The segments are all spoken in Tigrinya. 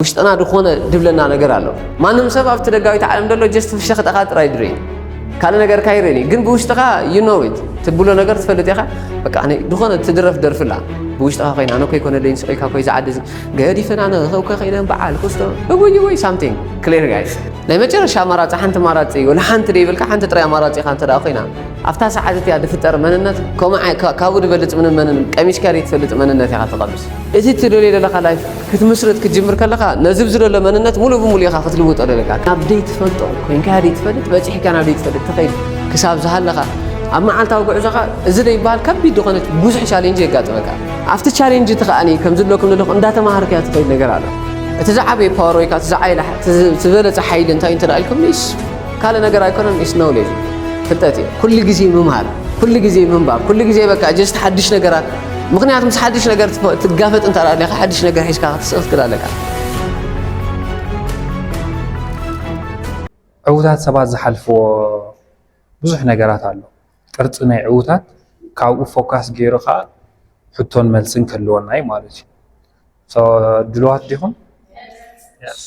ውሽጥና ዝኾነ ድብለና ነገር ኣሎ። ማንም ሰብ ኣብቲ ደጋዊት ዓለም ዘሎ just ፍሸኽታኻ ጥራይ ድርኢ፣ ካልእ ነገርካ ይርእን እዩ። ግን ብውሽጥኻ you know it፣ ትብሎ ነገር ትፈልጥ ኢኻ። በቃ ኣነ ዝኾነ ትድረፍ ደርፍላ ብውሽጥኻ ኮይና፣ ኣነ ኮይ ኮነ ደይን ስቂካ ኮይ ዝዓዲ እዚ ገዲፈን ኣነ ኸውከ ከይነ በዓል ክስቶ እውይ እውይ something clear guys። ናይ መጨረሻ ኣማራፂ ሓንቲ ኣማራፂ ወላ ሓንቲ ደይብልካ ሓንቲ ጥራይ ኣማራፂ ኢኻ እንተ ደኣ ኮይና ኣብታ ሰዓት እቲኣ ዝፍጠር መንነት ከምኡ ዓይ- ካ- ካብኡ ዝበልፅ ምንም መንን ቀሚስካ ዘይትፈልጥ መንነት ኢኻ ትቐምስ። እቲ ትደልዮ ዘለኻ ላይፍ ክትምስርት ክትጅምር ከለኻ ነዚ ኣብዚ ዘሎ መንነት ሙሉእ ብሙሉእ ኢኻ ክትልውጦ ዘለካ። ናብ ዘይትፈልጦ ኮይንካ ዘይትፈልጥ በፂሕካ ናብ ዘይትፈልጥ ትኸይድ ክሳብ ዝሃለኻ ኣብ መዓልታዊ ጉዕዞኻ እዚ ዘይበሃል ከቢድ ዝኾነት ብዙሕ ቻሌንጅ የጋጥመካ። ኣብቲ ቻሌንጅ እቲ ከኣኒ ከም ዝብለኩም ዘለኹ እንዳተማሃርካዮ ትኸይድ ነገር ኣሎ። እቲ ዝዓበየ ፓወር ወይ ከዓ እቲ ዝዓይለ እቲ ዝበለፀ ሓይሊ እንታይ እንተ ኢልኩም ንስ ካልእ ነገር ኣይኮነን፣ ኢስ ኖውሌጅ ፍልጠት እዩ። ኩሉ ግዜ ምምሃር፣ ኩሉ ግዜ ምንባብ፣ ኩሉ ግዜ በቃ ጀስት ሓድሽ ነገራት። ምኽንያቱ ምስ ሓድሽ ነገር ትፈ- ትጋፈጥ እንተ ደኣ ኣለኻ ሓድሽ ነገር ሒዝካ ክትስእኽ ትኽእል ኣለካ። ዕዉታት ሰባት ዝሓልፍዎ ብዙሕ ነገራት ኣሎ። ቅርፂ ናይ ዕዉታት ካብኡ ፎካስ ገይሩ ከዓ ሕቶን መልስን ክህልወና እዩ ማለት እዩ። So ድልዋት ዲኹም? Yes።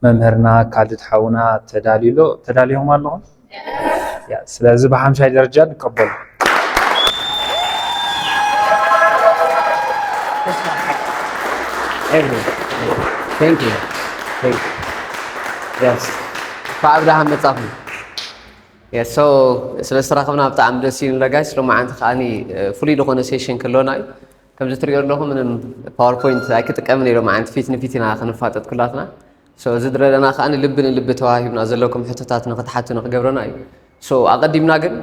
መምህርና ካልድ ሓውና ተዳልዩ ኣሎ። ተዳሊኹም ኣለኹም? ያ፣ ስለዚ ብሓምሻይ ደረጃ ንቀበሉ። Thank you. Thank you. Yes. እንኳዕ ብደሓን መጻኹም። Yes, so ስለ ዝተራኸብና ብጣዕሚ ደስ ይብለና ጋይስ። ሎማዓንቲ ከዓኒ ፍሉይ ዝኾነ ሴሽን ክህልወና እዩ። ከምዚ ትሪኦ ኣለኹም ምንም ፓወርፖይንት ኣይክጥቀምን እየ ሎማዓንቲ፣ ፊት ንፊት ኢና ክንፋጠጥ ኩላትና። So እዚ ዝረኣና ከዓኒ ልቢ ንልቢ ተዋሂብና ዘለኩም ሕቶታት ንክትሓቱ ንክገብረና እዩ። So ኣቐዲምና ግን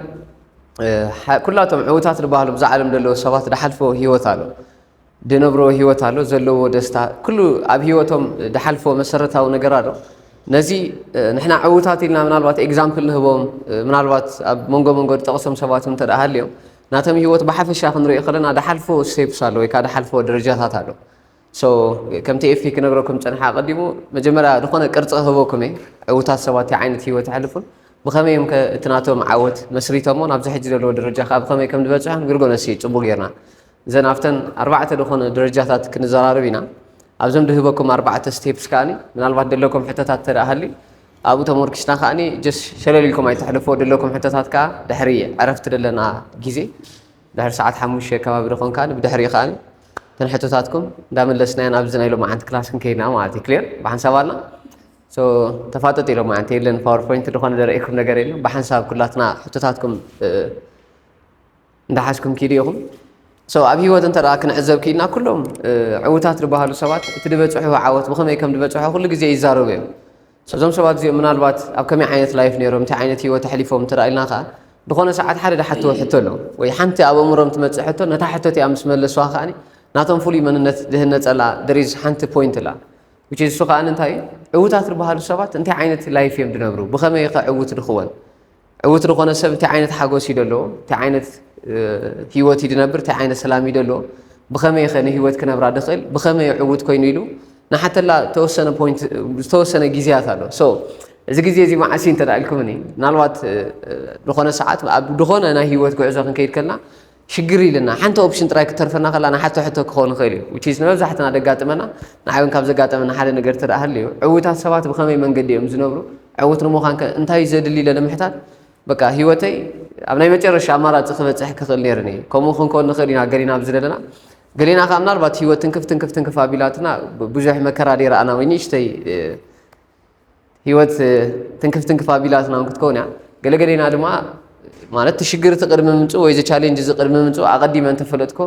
ኩላቶም ዕውታት ዝበሃሉ ብዛ ዓለም ዘለዉ ሰባት ዝሓልፍዎ ህይወት ኣሎ። ዝነብርዎ ህይወት ኣሎ፣ ዘለዎ ደስታ፣ ኩሉ ኣብ ህይወቶም ዝሓልፍዎ መሰረታዊ ነገር ኣሎ። ነዚ ንሕና ዕዉታት ኢልና ምናልባት ኤግዛምፕል ንህቦም፣ ምናልባት ኣብ መንጎ መንጎ ዝጠቕሶም ሰባት እንተ ደኣ ሃልዮም ናቶም ህይወት ብሓፈሻ ክንሪኦ ከለና ዝሓልፍዎ ስቴፕስ ኣሎ ወይ ከዓ ዝሓልፍዎ ደረጃታት ኣሎ። So ከምቲ ኤፊ ክነግረኩም ዝጸንሐ ኣቐዲሙ መጀመርያ ዝኾነ ቅርጺ ክህበኩም እየ። ዕዉታት ሰባት እንታይ ዓይነት ህይወት የሕልፉን ብኸመይ እዮም ከ እቲ ናቶም ዓወት መስሪቶሞ ናብዚ ሕጂ ዘለዎ ደረጃ ከኣ ብኸመይ ከም ዝበጽሑ ንግርጎ ነሲ ጽቡቕ ጌርና እዘን ኣብተን ኣርባዕተ ዝኾነ ደረጃታት ክንዘራረብ ኢና። ኣብዞም ድህበኩም ኣርባዕተ ስቴፕስ ከኣኒ ምናልባት ደለኩም ሕቶታት ተደኣ ሃልዩ ኣብኡ ተመርኪስና ከኣኒ ጀስ ሸለል ኢልኩም ኣይተሕልፎ። ደለኩም ሕቶታት ከኣ ድሕሪ ዕረፍቲ ደለና ግዜ ድሕሪ ሰዓት ሓሙሽተ ከባቢ ዶ ኮን ከኣኒ ብድሕሪኡ ከኣኒ እተን ሕቶታትኩም እንዳመለስናየን ኣብዚ ናይ ሎማዓንቲ ክላስ ክንከይድና ማለት እዩ። ክሊር ብሓንሳብ ኣልና። So ተፋጠጥ ኢሎም ማለት የለን ፓወርፖይንት ዝኾነ ደረእኩም ነገር የለን። ብሓንሳብ ኩላትና ሕቶታትኩም እንዳሓዝኩም ኪዱ ኢኹም። So ኣብ ህይወት እንተ ደኣ ክንዕዘብ ክኢልና ኩሎም ዕዉታት ዝበሃሉ ሰባት እቲ ዝበጽሕዎ ዓወት ብኸመይ ከም ዝበጽሖ ኩሉ ግዜ ይዛረቡ እዮም። እዞም ሰባት እዚኦም ምናልባት ኣብ ከመይ ዓይነት ላይፍ ነይሮም፣ እንታይ ዓይነት ህይወት ኣሕሊፎም እንተ ደኣ ኢልና ከኣ ዝኾነ ሰዓት ሓደ ዝሓትዎ ሕቶ ኣሎ ወይ ሓንቲ ኣብ ኣእምሮም ትመጽእ ሕቶ ነታ ሕቶ እቲኣ ምስ መለስዋ ከኣ ናቶም ፍሉይ መንነት ዝህነጸላ there is ሓንቲ ፖይንት ኣላ። Which is እሱ ከኣ እንታይ እዩ? ዕዉታት ዝበሃሉ ሰባት እንታይ ዓይነት ላይፍ እዮም ዝነብሩ? ብኸመይ ከ ዕዉት ድኽወን? ዕዉት ዝኾነ ሰብ እንታይ ዓይነት ሓጎስ እዩ ደለዎ? እንታይ ዓይነት ህይወት እዩ ድነብር? እንታይ ዓይነት ሰላም እዩ ደለዎ? ብኸመይ ኸ ንህይወት ክነብራ ድኽእል? ብኸመይ እዩ ዕዉት ኮይኑ ኢሉ ንሓተላ ተወሰነ ፖይንት ዝተወሰነ ግዜያት ኣሎ። So እዚ ግዜ እዚ መዓስ እዩ እንተ ኢልኩምኒ ምናልባት ዝኾነ ሰዓት ኣብ ዝኾነ ናይ ህይወት ጉዕዞ ክንከይድ ከልና ሽግር ኢልና ሓንቲ ኦፕሽን ጥራይ ክትተርፈና ከላ ንሓቶ ሕቶ ክኸውን ይኽእል እዩ። Which is ንመብዛሕትና ደጋጥመና ንዓይ እውን ካብ ዘጋጠመና ሓደ ነገር ተደኣ ሃልዩ ዕዉታት ሰባት ብኸመይ መንገዲ እዮም ዝነብሩ? ዕዉት ንምዃን ከ እንታይ እዩ ዘድሊ ኢለ ንምሕታት በቃ ህይወተይ ኣብ ናይ መጨረሻ ኣማራፂ ክበፅሕ ክኽእል ነይርኒ። ከምኡ ክንከውን ንኽእል ኢና ገሊና ኣብዚ ዘለና። ገሊና ከዓ ምናልባት ህይወት ትንክፍ ትንክፍ ትንክፍ ኣቢላትና ብዙሕ መከራ ደይረኣና ወይ ንእሽተይ ህይወት ትንክፍ ትንክፍ ኣቢላትና እውን ክትከውን እያ። ገለገሌና ድማ ማለት እቲ ሽግር እቲ ቅድሚ ምምፅኡ ወይ እዚ ቻሌንጅ እዚ ቅድሚ ምምፅኡ ኣቐዲመ እንተፈለጥኮ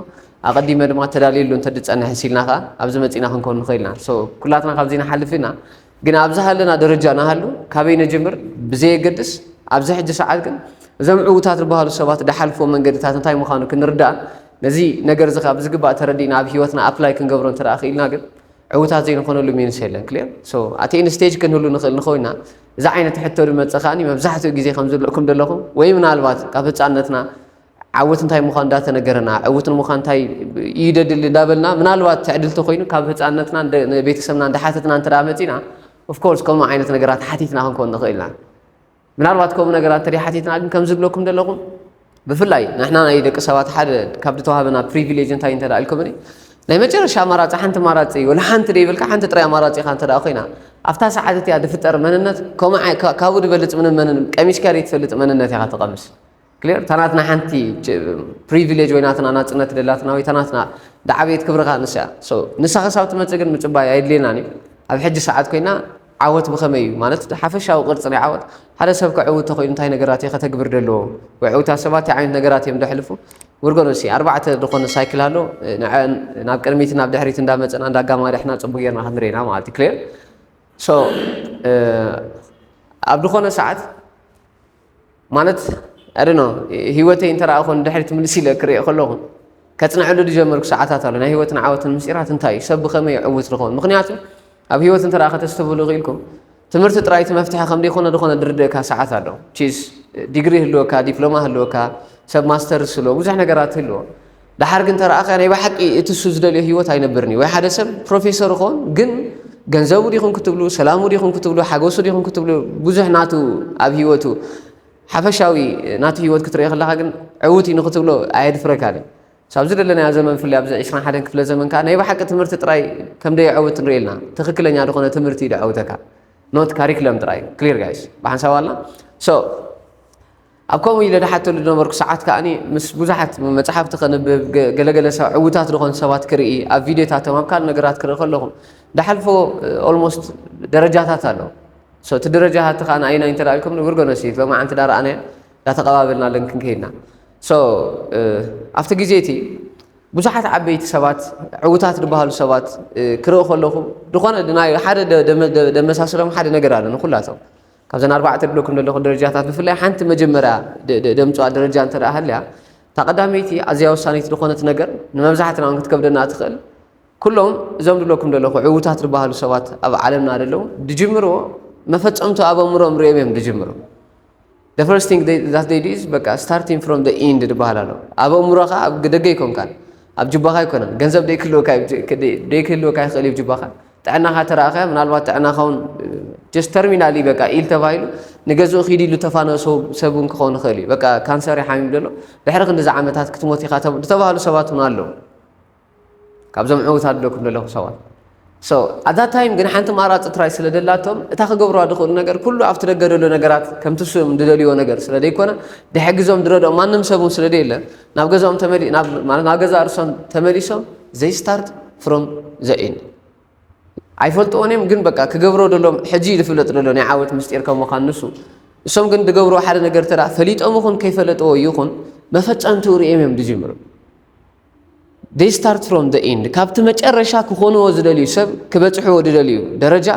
ኣቐዲመ ድማ ተዳልየሉ እንተድፀንሕ ሲልና ከዓ ኣብዚ መፂና ክንከውን ንኽእል ኢና። So ኩላትና ካብዚ ንሓልፍ ኢና። ግን ኣብዚ ሃለና ደረጃ ንሃሉ ካበይ ነጀምር ብዘየገድስ ኣብዚ ሕጂ ሰዓት ግን እዞም ዕዉታት ዝበሃሉ ሰባት ዝሓልፍዎ መንገድታት እንታይ ምዃኑ ክንርዳእ ነዚ ነገር እዚ ካብ ዝግባእ ተረዲእና ኣብ ህይወትና ኣፕላይ ክንገብሮ እንተ ክኢልና ግን ዕዉታት ዘይንኾነሉ ሚንስ የለን። ክሊር። So ኣቲ ኢንስቴጅ ክንህሉ ንኽእል ንኾይና እዚ ዓይነት ሕቶ ዝመፀ ከኣኒ መብዛሕትኡ ግዜ ከም ዝብለኩም ዘለኹም ወይ ምናልባት ካብ ህፃንነትና ዓወት እንታይ ምዃን እንዳተነገረና ዕውት ንምዃን እንታይ ይደድል እንዳበልና ምናልባት ትዕድልቲ ኮይኑ ካብ ህፃንነትና ንቤተሰብና እንዳሓተትና እንተ መፂና ኦፍኮርስ ከምኡ ዓይነት ነገራት ሓቲትና ክንኮን ንኽእል ኢና። ምናልባት ከምኡ ነገራት እንተ ሓቲትና ግን ከም ዝብለኩም ዘለኹም ብፍላይ ንሕና ናይ ደቂ ሰባት ሓደ ካብ ዝተዋሃበና ፕሪቪሌጅ እንታይ እንተ ኢልኩምኒ ናይ መጨረሻ ኣማራፂ ሓንቲ ኣማራፂ ወላ ሓንቲ ደይብልካ ሓንቲ ጥራይ ኣማራፂ ኢኻ እንተ ደኣ ኮይና ኣብታ ሰዓት እቲኣ ዝፍጠር መንነት ከምኡ ዓይ- ካ- ካብኡ ዝበልፅ ምንም መንን ቀሚስካ ዘይትፈልጥ መንነት ኢኻ ትቐምስ። ክሊር እታ ናትና ሓንቲ ፕሪቪሌጅ ወይ ናትና ናፅነት ደላትና ወይ እታ ናትና ዳዓበየት ክብርኻ ንሳ እያ። ንሳ ክሳብ ትመፅእ ግን ምፅባይ ኣይድልየናን እዩ። ኣብ ሕጂ ሰዓት ኮይና ዓወት ብኸመይ እዩ ማለት ሓፈሻዊ ቅርፂ ናይ ዓወት ሓደ ሰብ ከዕውት ተኮይኑ እንታይ ነገራት እየ ከተግብር ደለዎ ወይ ዕውታት ሰባት እንታይ ዓይነት ነገራት እዮም ደሕልፉ ውርገኖ ሲ ኣርባዕተ ዝኾነ ሳይክል ኣሎ። ንዐን ናብ ቅድሚት ናብ ድሕሪት እንዳመፀና እንዳጋማርሕና ፅቡቅ ጌርና ክንሪና ማለት እዩ። ክሊር ሶ ኣብ ዝኾነ ሰዓት ማለት ኣደኖ ህይወተይ እንተ ደኣ ኮን ድሕሪት ምልስ ኢለ ክሪኦ ከለኹ ከጽንዐሉ ዝጀመርኩ ሰዓታት ኣሎ። ናይ ህይወትን ዓወትን ምስጢራት እንታይ እዩ? ሰብ ብኸመይ እዩ ዕዉት ዝኸውን? ምኽንያቱ ኣብ ህይወት እንተ ደኣ ከተስተብህሉ ክኢልኩም ትምህርቲ ጥራይ እቲ መፍትሒ ከም ዘይኮነ ዝኾነ ዝርድእካ ሰዓት ኣሎ። ቺስ ዲግሪ ህልወካ፣ ዲፕሎማ ህልወካ፣ ሰብ ማስተርስ ህልዎ፣ ብዙሕ ነገራት ህልዎ። ደሓር ግን ተረኣኸ ናይ ብሓቂ እቲ እሱ ዝደልዮ ህይወት ኣይነብርን እዩ። ወይ ሓደ ሰብ ፕሮፌሰር ይኸውን ግን ገንዘቡ ዲኹም ክትብሉ፣ ሰላሙ ዲኹም ክትብሉ፣ ሓጎሱ ዲኹም ክትብሉ፣ ብዙሕ ናቱ ኣብ ህይወቱ ሓፈሻዊ ናቱ ህይወት ክትሪኦ ከለኻ ግን ዕዉት እዩ ንክትብሎ ኣየድፍረካን እዩ። ኣብዚ ዘለናዮ ዘመን ፍልይ ኣብዚ ዕስራን ሓደን ክፍለ ዘመን ከዓ ናይ ብሓቂ ትምህርቲ ጥራይ ከም ደየዕውት ንሪኦ ኣለና። ትኽክለኛ ዝኾነ ትምህርቲ እዩ ደዕውተካ ኖት ካሪክለም ጥራይ ክሊር ጋይስ ብሓንሳብ ኣላ ሶ ኣብ ከምኡ ኢለ ድሓተሉ ዝነበርኩ ሰዓት ከዓኒ ምስ ብዙሓት መፅሓፍቲ ከንብብ ገ- ገለገለ ሰብ ዕውታት ዝኾኑ ሰባት ክርኢ ኣብ ቪድዮታቶም ኣብ ካልእ ነገራት ክርኢ ከለኹ ድሓልፎ ኦልሞስት ደረጃታት ኣሎ ሶ እቲ ደረጃ ሃቲ ከዓ ንኣይና እንተ ኢልኩም ንብርጎ ነሲ ሎማዓንቲ ዳረኣናዮ ዳተቐባበልና ለንክን ከይድና ሶ ኣብቲ ግዜ እቲ ብዙሓት ዓበይቲ ሰባት ዕውታት ዝበሃሉ ሰባት ክርኢ ከለኹ ዝኾነ ናይ ሓደ ደመሳስሎም ሓደ ነገር ኣሎ ንኩላቶም ካብዘን ኣርባዕተ ድለኩም ዘለኹ ደረጃታት ብፍላይ ሓንቲ መጀመርያ ደምፅዋ ደረጃ እንተ ሃልያ እታ ቀዳመይቲ ኣዝያ ወሳኒት ዝኾነት ነገር ንመብዛሕትና እውን ክትከብደና ትኽእል ኩሎም እዞም ድለኩም ዘለኹ ዕውታት ዝበሃሉ ሰባት ኣብ ዓለምና ደለዉ ድጅምርዎ መፈፀምቱ ኣብ ኣእምሮም ሪኦም እዮም ድጅምሩ The first thing they, that they do is በቃ starting from the end ዝበሃል ኣሎ። ኣብ ኣእምሮኻ ኣብ ደገ ይኮንካን ኣብ ጅባኻ ኣይኮነን። ገንዘብ ደይክህልወካ እዩ ጅ- ክ- ደይ- ደይክህልወካ ይኽእል እዩ ጅባኻ። ጥዕናኻ ተረኣኸ ምናልባት ጥዕናኻ እውን just terminally በቃ ኢል ተባሂሉ ንገዝኡ ኪድ ኢሉ ተፋነሶ ሰብ እውን ክኸውን ይኽእል እዩ። በቃ ካንሰር ይሓሚም ዘሎ ድሕሪ ክንዲዚ ዓመታት ክትሞት ኢኻ ተብ- ዝተባህሉ ሰባት እውን ኣለዉ። ካብዞም ዕውታት ኣለኩም ዘለኹ ሰባት so ኣታ ታይም ግን ሓንቲ ማራፂ ትራይ ስለ ደላቶም እታ ክገብርዋ ዝኽእሉ ነገር ኩሉ ኣብቲ ደገ ደሎ ነገራት ከምቲ ስም ዝደልዮ ነገር ስለ ዘይኮነ ድሕግዞም ዝረድኦም ማንም ሰብ እውን ስለ ደየለ ናብ ገዛኦም ተመሊ ናብ ማለት ናብ ገዛ ርሶም ተመሊሶም they start from the end ኣይፈልጥዎን እዮም ግን በቃ ክገብሮ ደሎም ሕጂ ዝፍለጥ ደሎ ናይ ዓወት ምስጢር ከም ምዃን ንሱ እሶም ግን ዝገብርዎ ሓደ ነገር ተዳ ፈሊጦም ይኹን ከይፈለጥዎ ይኹን መፈፀምትኡ ርኦም እዮም ዝጅምሩ they start from the end ካብቲ መጨረሻ ክኾንዎ ዝደልዩ ሰብ ክበፅሕዎ ዝደልዩ ደረጃ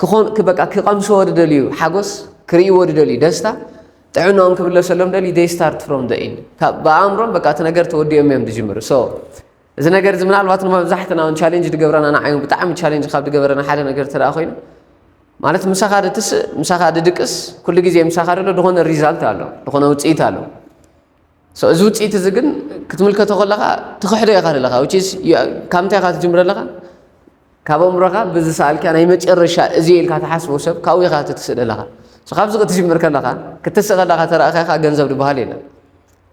ክኾን በቃ ክቐምስዎ ዝደልዩ ሓጎስ ክርእይዎ ዝደልዩ ደስታ ጥዕናኦም ክምለሰሎም ደሊ they start from the end ብኣእምሮም በቃ እቲ ነገር ተወዲኦም እዮም ዝጅምሩ so እዚ ነገር እዚ ምናልባት ንመብዛሕትና እውን ቻሌንጅ ዝገብረና ንዓይ እውን ብጣዕሚ ቻሌንጅ ካብ ዝገበረና ሓደ ነገር ተደኣ ኮይኑ ማለት ምሳኻ ድትስእ ምሳኻ ድድቅስ ኩሉ ግዜ ምሳኻ ደሎ ዝኾነ ሪዛልት ኣሎ ዝኾነ ውፅኢት ኣሎ So፣ እዚ ውፅኢት እዚ ግን ክትምልከቶ ከለኻ ትኽሕዶ ኢኻ ዘለኻ which is you- ካብ ምንታይ ኢኻ ትጅምር ኣለኻ ካብ ኣእምሮኻ ብዝሰኣልካ ናይ መጨረሻ እዚ ኢልካ ትሓስቦ ሰብ ካብኡ ኢኻ ትትስእ ዘለኻ So፣ ካብዚ ክትጅምር ከለኻ ክትስእ ከለኻ ተረእኻ ኢኻ ገንዘብ ዝበሃል የለን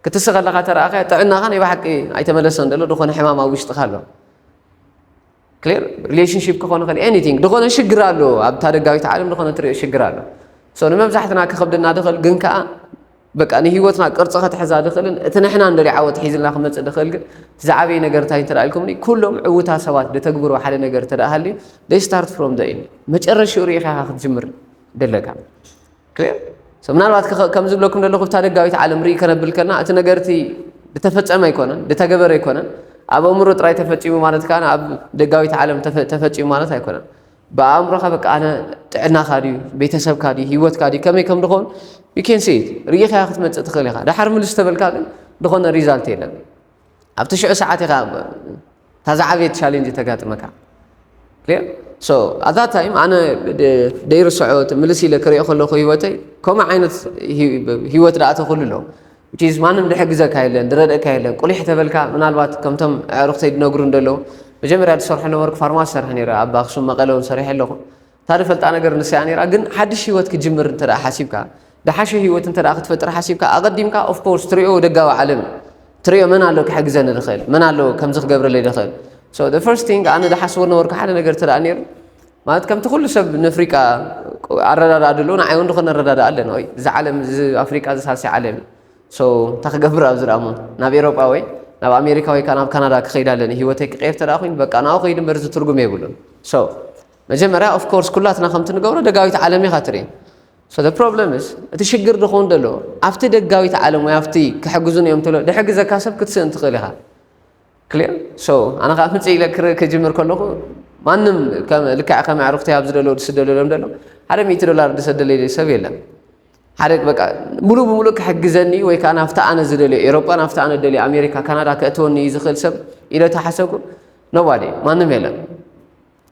ክትስእ ከለኻ ተረእኻ ጥዕናኻ ናይ ብሓቂ ኣይተመለሰን ዘሎ ዝኾነ ሕማም ኣብ ውሽጥኻ ኣሎ ክሊር ሪሌሽንሺፕ ክኾን ይኽእል ኤኒቲንግ ዝኾነ ሽግር ኣሎ ኣብታ ደጋዊት ዓለም ዝኾነ ትሪኦ ሽግር ኣሎ ሶ ንመብዛሕትና ክኸብደና ድኽእል ግን ከዓ በቃ ንህይወትና ቅርፂ ከትሕዛ ድኽእልን እቲ ንሕና እንደልዮ ዓወት ሒዝልና ክመፅእ ድኽእል ግን እቲ ዝዓበየ ነገር እንታይ እንተ ኢልኩምኒ ኩሎም ዕውታ ሰባት ደተግብሮ ሓደ ነገር እንተ ሃልዩ they start from the end መጨረሽኡ ርኢኻ ኢኻ ክትጅምር ደለካ ክሊር ምናልባት ከም ዝብለኩም ዘለኹ ብታ ደጋዊት ዓለም ርኢ ከነብል ከና እቲ ነገር እቲ ዝተፈፀመ ኣይኮነን ዝተገበረ ኣይኮነን ኣብ ኣእምሮ ጥራይ ተፈፂሙ ማለት ከዓ ኣብ ደጋዊት ዓለም ተፈፂሙ ማለት ኣይኮነን ብኣእምሮኻ በቃ ኣነ ጥዕናኻ ድዩ ቤተሰብካ ድዩ ህይወትካ ድዩ ከመይ ከም ድኾን you can see it ርኢኻ ክትመፅእ ትኽእል ኢኻ ድሓር ምልስ ተበልካ ግን ዝኾነ ሪዛልት የለን ኣብቲ ሽዑ ሰዓት ኢኻ እታ ዝዓበየት ቻሌንጅ ተጋጥመካ ክሊር so ኣዛ ታይም ኣነ ደይርስዖ ምልስ ኢለ ክሪኦ ከለኹ ህይወተይ ከምኡ ዓይነት ህይወት ደኣ ተኽሉ ኣሎ which is ማንም ድሕግዘካ የለን ድረድእካ የለን ቁሊሕ ተበልካ ምናልባት ከምቶም ኣዕሩኽተይ ድነግሩ እንደለዉ መጀመርያ ዝሰርሖ ነበርኩ ፋርማሲ ሰርሐ ነይረ ኣብ ኣክሱም መቐለ እውን ሰሪሐ ኣለኹ እታ ድፈልጣ ነገር ንስያ ነይራ ግን ሓድሽ ህይወት ክጅምር እንተ ሓሲብካ ዝሓሸ ህይወት እንተ ክትፈጥር ሓሲብካ ኣቐዲምካ ኦፍኮርስ ትሪኦ ደጋዊ ዓለም ትሪኦ መን ኣሎ ክሕግዘኒ ዝኽእል መን ኣሎ ከምዚ ክገብረለይ ዝኽእል So the first thing ኣነ ዝሓስቦ ነበርኩ ሓደ ነገር ተደኣ ነይሩ ማለት ከምቲ ኩሉ ሰብ ንኣፍሪቃ ኣረዳድኣ ደሎ ንዓይ እውን ዝኾነ ኣረዳድኣ ኣለና ወይ እዚ ዓለም እዚ ኣፍሪቃ እዚ ሳልሳይ ዓለም እዩ። So እንታይ ክገብር ኣብዚ ደኣ እሞ ናብ ኤሮጳ ወይ ናብ ኣሜሪካ ወይ ከዓ ናብ ካናዳ ክኸይድ ኣለኒ ህይወተይ ክቀይር ተደኣ ኮይኑ በቃ ናብኡ ከይድ እምበር እዚ ትርጉም የብሉን። So መጀመርያ of course ኩላትና ከምቲ ንገብሮ ደጋዊት ዓለም ኢኻ ትርኢ። So the problem is እቲ ሽግር ድኾን ደሎ ኣብቲ ደጋዊት ዓለም ወይ ኣብቲ ክሕግዙን እዮም ትብሎ ድሕግዘካ ሰብ ክትስእን ትኽእል ኢኻ። Clear? So ኣነ ከዓ ምፅእ ኢለ ክር- ክጅምር ከለኹ ማንም ከም- ልክዕ ከም ኣዕሩኽተይ ኣብ ዝደለዉ ዝስደደሎም ደሎ ሓደ ሚእቲ ዶላር ዝሰደለይ ሰብ የለን። ሓደ በቃ ሙሉ ብሙሉ ክሕግዘኒ ወይ ከዓ ናብቲ ኣነ ዝደልዮ ኤሮጳ ናብቲ ኣነ ደልዮ ኣሜሪካ ካናዳ ከእትወኒ እዩ ዝኽእል ሰብ ኢለ ተሓሰብኩ። Nobody ማንም የለን።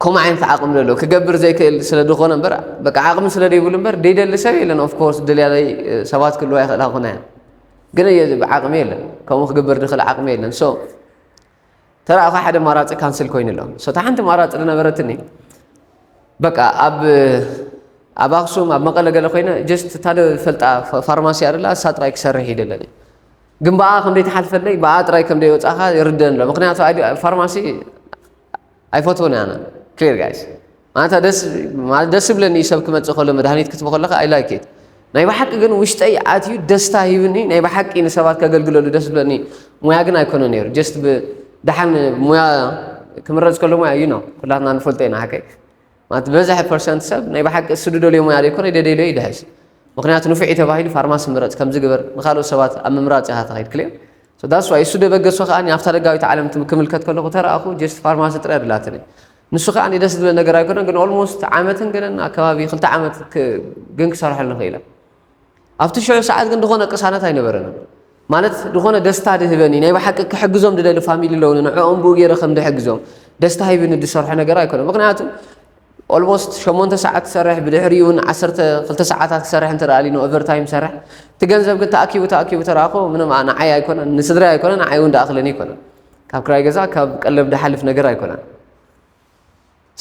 ከምኡ ዓይነት ዓቕሚ ደሎ ክገብር ዘይክእል ስለ ዝኾነ እምበር በቃ ዓቕሚ ስለ ዘይብሉ እምበር ደይደሊ ሰብ የለን። Of course ደልያለይ ሰባት ክህልዋ ይኽእላ ኮና እያ ግን እየ ዓቕሚ የለን ከምኡ ክግበር ዝኽእል ዓቕሚ የለን። So ተረኣኻ ሓደ ማራፂ ካንስል ኮይኑ ኣሎ። So እታ ሓንቲ ማራፂ ዝነበረትኒ በቃ ኣብ ኣብ ኣክሱም ኣብ መቐለ ገለ ኮይነ just እታ ፈልጣ ፋርማሲ ኣደላ እሳ ጥራይ ክሰርሕ ይደለኒ ግን ብኣ ከም ዘይተሓልፈለይ ብኣ ጥራይ ከም ዘይወፃኻ ይርደን ኣሎ ምክንያቱ ፋርማሲ ኣይፈትዎን ኣነ። Clear guys ማለት ደስ ማለት ደስ ብለኒ ሰብ ክመፅእ ከሎ መድሃኒት ክትቦ ከለካ I like it ናይ ብሓቂ ግን ውሽጠይ ኣትዩ ደስታ ሂብኒ ናይ ብሓቂ ንሰባት ከገልግለሉ ደስ ብለኒ። ሙያ ግን ኣይኮነ ነይሩ just ብደሓን ሙያ ክምረፅ ከሎ ሙያ እዩ ነው ኩላትና ንፈልጦ ኢና ሓቀይ ማለት ዝበዝሐ ፐርሰንት ሰብ ናይ ብሓቂ እሱ ዝደልዮ ሙያ ዘይኮነ ደደልዮ ይድሕስ ምክንያቱ ንፉዕ እዩ ተባሂሉ ፋርማሲ ምረፅ ከምዚ ግበር ንካልኦት ሰባት ኣብ ምምራፅ ኢኻ ትኸይድ ክልኤ። So that's why እሱ ደበገሶ ከዓ ኣብታ ደጋዊት ዓለም ክምልከት ከለኹ ተረኣኹ just ፋርማሲ ጥራይ ድላትኒ ንሱ ከዓ ደስ ዝብል ነገር ኣይኮነን ግን almost ዓመትን ገለን ኣከባቢ ክልተ ዓመት ግን ክሰርሐሉ ክኢለ ኣብቲ ሽዑ ሰዓት ግን ዝኾነ ቅሳነት ኣይነበረንን ማለት ዝኾነ ደስታ ድህበኒ ናይ ብሓቂ ክሕግዞም ድደሊ ፋሚሊ ኣለውኒ ንዕኦም ብኡ ገይረ ከም ድሕግዞም ደስታ ሂብኒ ድሰርሖ ነገር ኣይኮነ ምክንያቱ almost ሸሞንተ ሰዓት ትሰርሕ ብድሕሪኡ እውን ዓሰርተ ክልተ ሰዓታት ክሰርሕ እንተ ደኣ ሊኑ overtime ይሰርሕ እቲ ገንዘብ ግን ተኣኪቡ ተኣኪቡ ተረኣኾ ምንም ንዓይ ኣይኮነን ንስድራይ ኣይኮነ ንዓይ እውን ደኣኽለኒ ኣይኮነን ካብ ክራይ ገዛ ካብ ቀለብ ድሓልፍ ነገር ኣይኮነን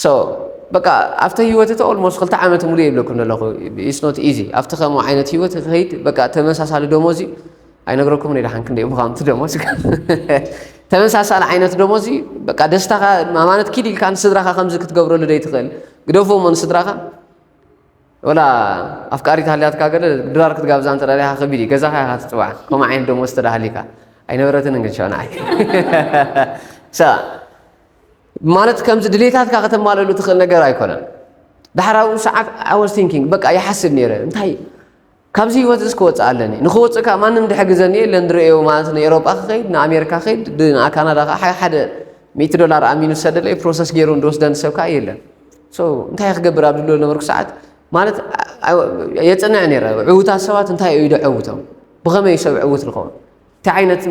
So በቃ ኣብቲ ህይወት እቲ almost ክልተ ዓመት ሙሉ ይብለኩም ዘለኹ it's not easy ኣብቲ ከምኡ ዓይነት ህይወት ክኸይድ በቃ ተመሳሳሊ ደሞዝ እዩ ኣይነግረኩም ነ ደሓን ክንደይ ምዃኑ እቲ ደሞዝ ተመሳሳሊ ዓይነት ደሞዝ እዩ በቃ ደስታኻ ማለት ኪድ ኢልካ ንስድራኻ ከምዚ ክትገብረሉ ደይትኽእል ግደፎ እሞ ንስድራኻ ወላ ኣፍቃሪት ሃልያትካ ገለ ድራር ክትጋብዛ እንተ ደሊኻ ከቢድ እዩ ገዛኻ ኢኻ ትፅዋዕ ከምኡ ዓይነት ደሞዝ ተዳሃሊካ ኣይነበረትን እንግዲህ ንዓይ ማለት ከምዚ ድሌታትካ ከተማልእሉ ትኽእል ነገር ኣይኮነን። ዳሕራዊ ሰዓት I was thinking በቃ ይሓስብ ነይረ እንታይ ካብዚ ህይወት እዚ ክወፅእ ኣለኒ ንክወፅእ ከዓ ማንም ድሕግዘኒ የለን ድርእዮ ማለት ንኤሮጳ ክኸይድ ንኣሜሪካ ክኸይድ ንካናዳ ከዓ ሓደ ሚእቲ ዶላር ኣሚኑ ዝሰደለይ ፕሮሰስ ገይሩ ዝወስደኒ ሰብ ከዓ የለን። So እንታይ ክገብር ኣብ ድብሎ ዝነበርኩ ሰዓት ማለት የፅንዕ ነይረ ዕውታት ሰባት እንታይ እዩ ደዐውቶም ብኸመይ ሰብ ዕውት ዝኸውን እንታይ ዓይነት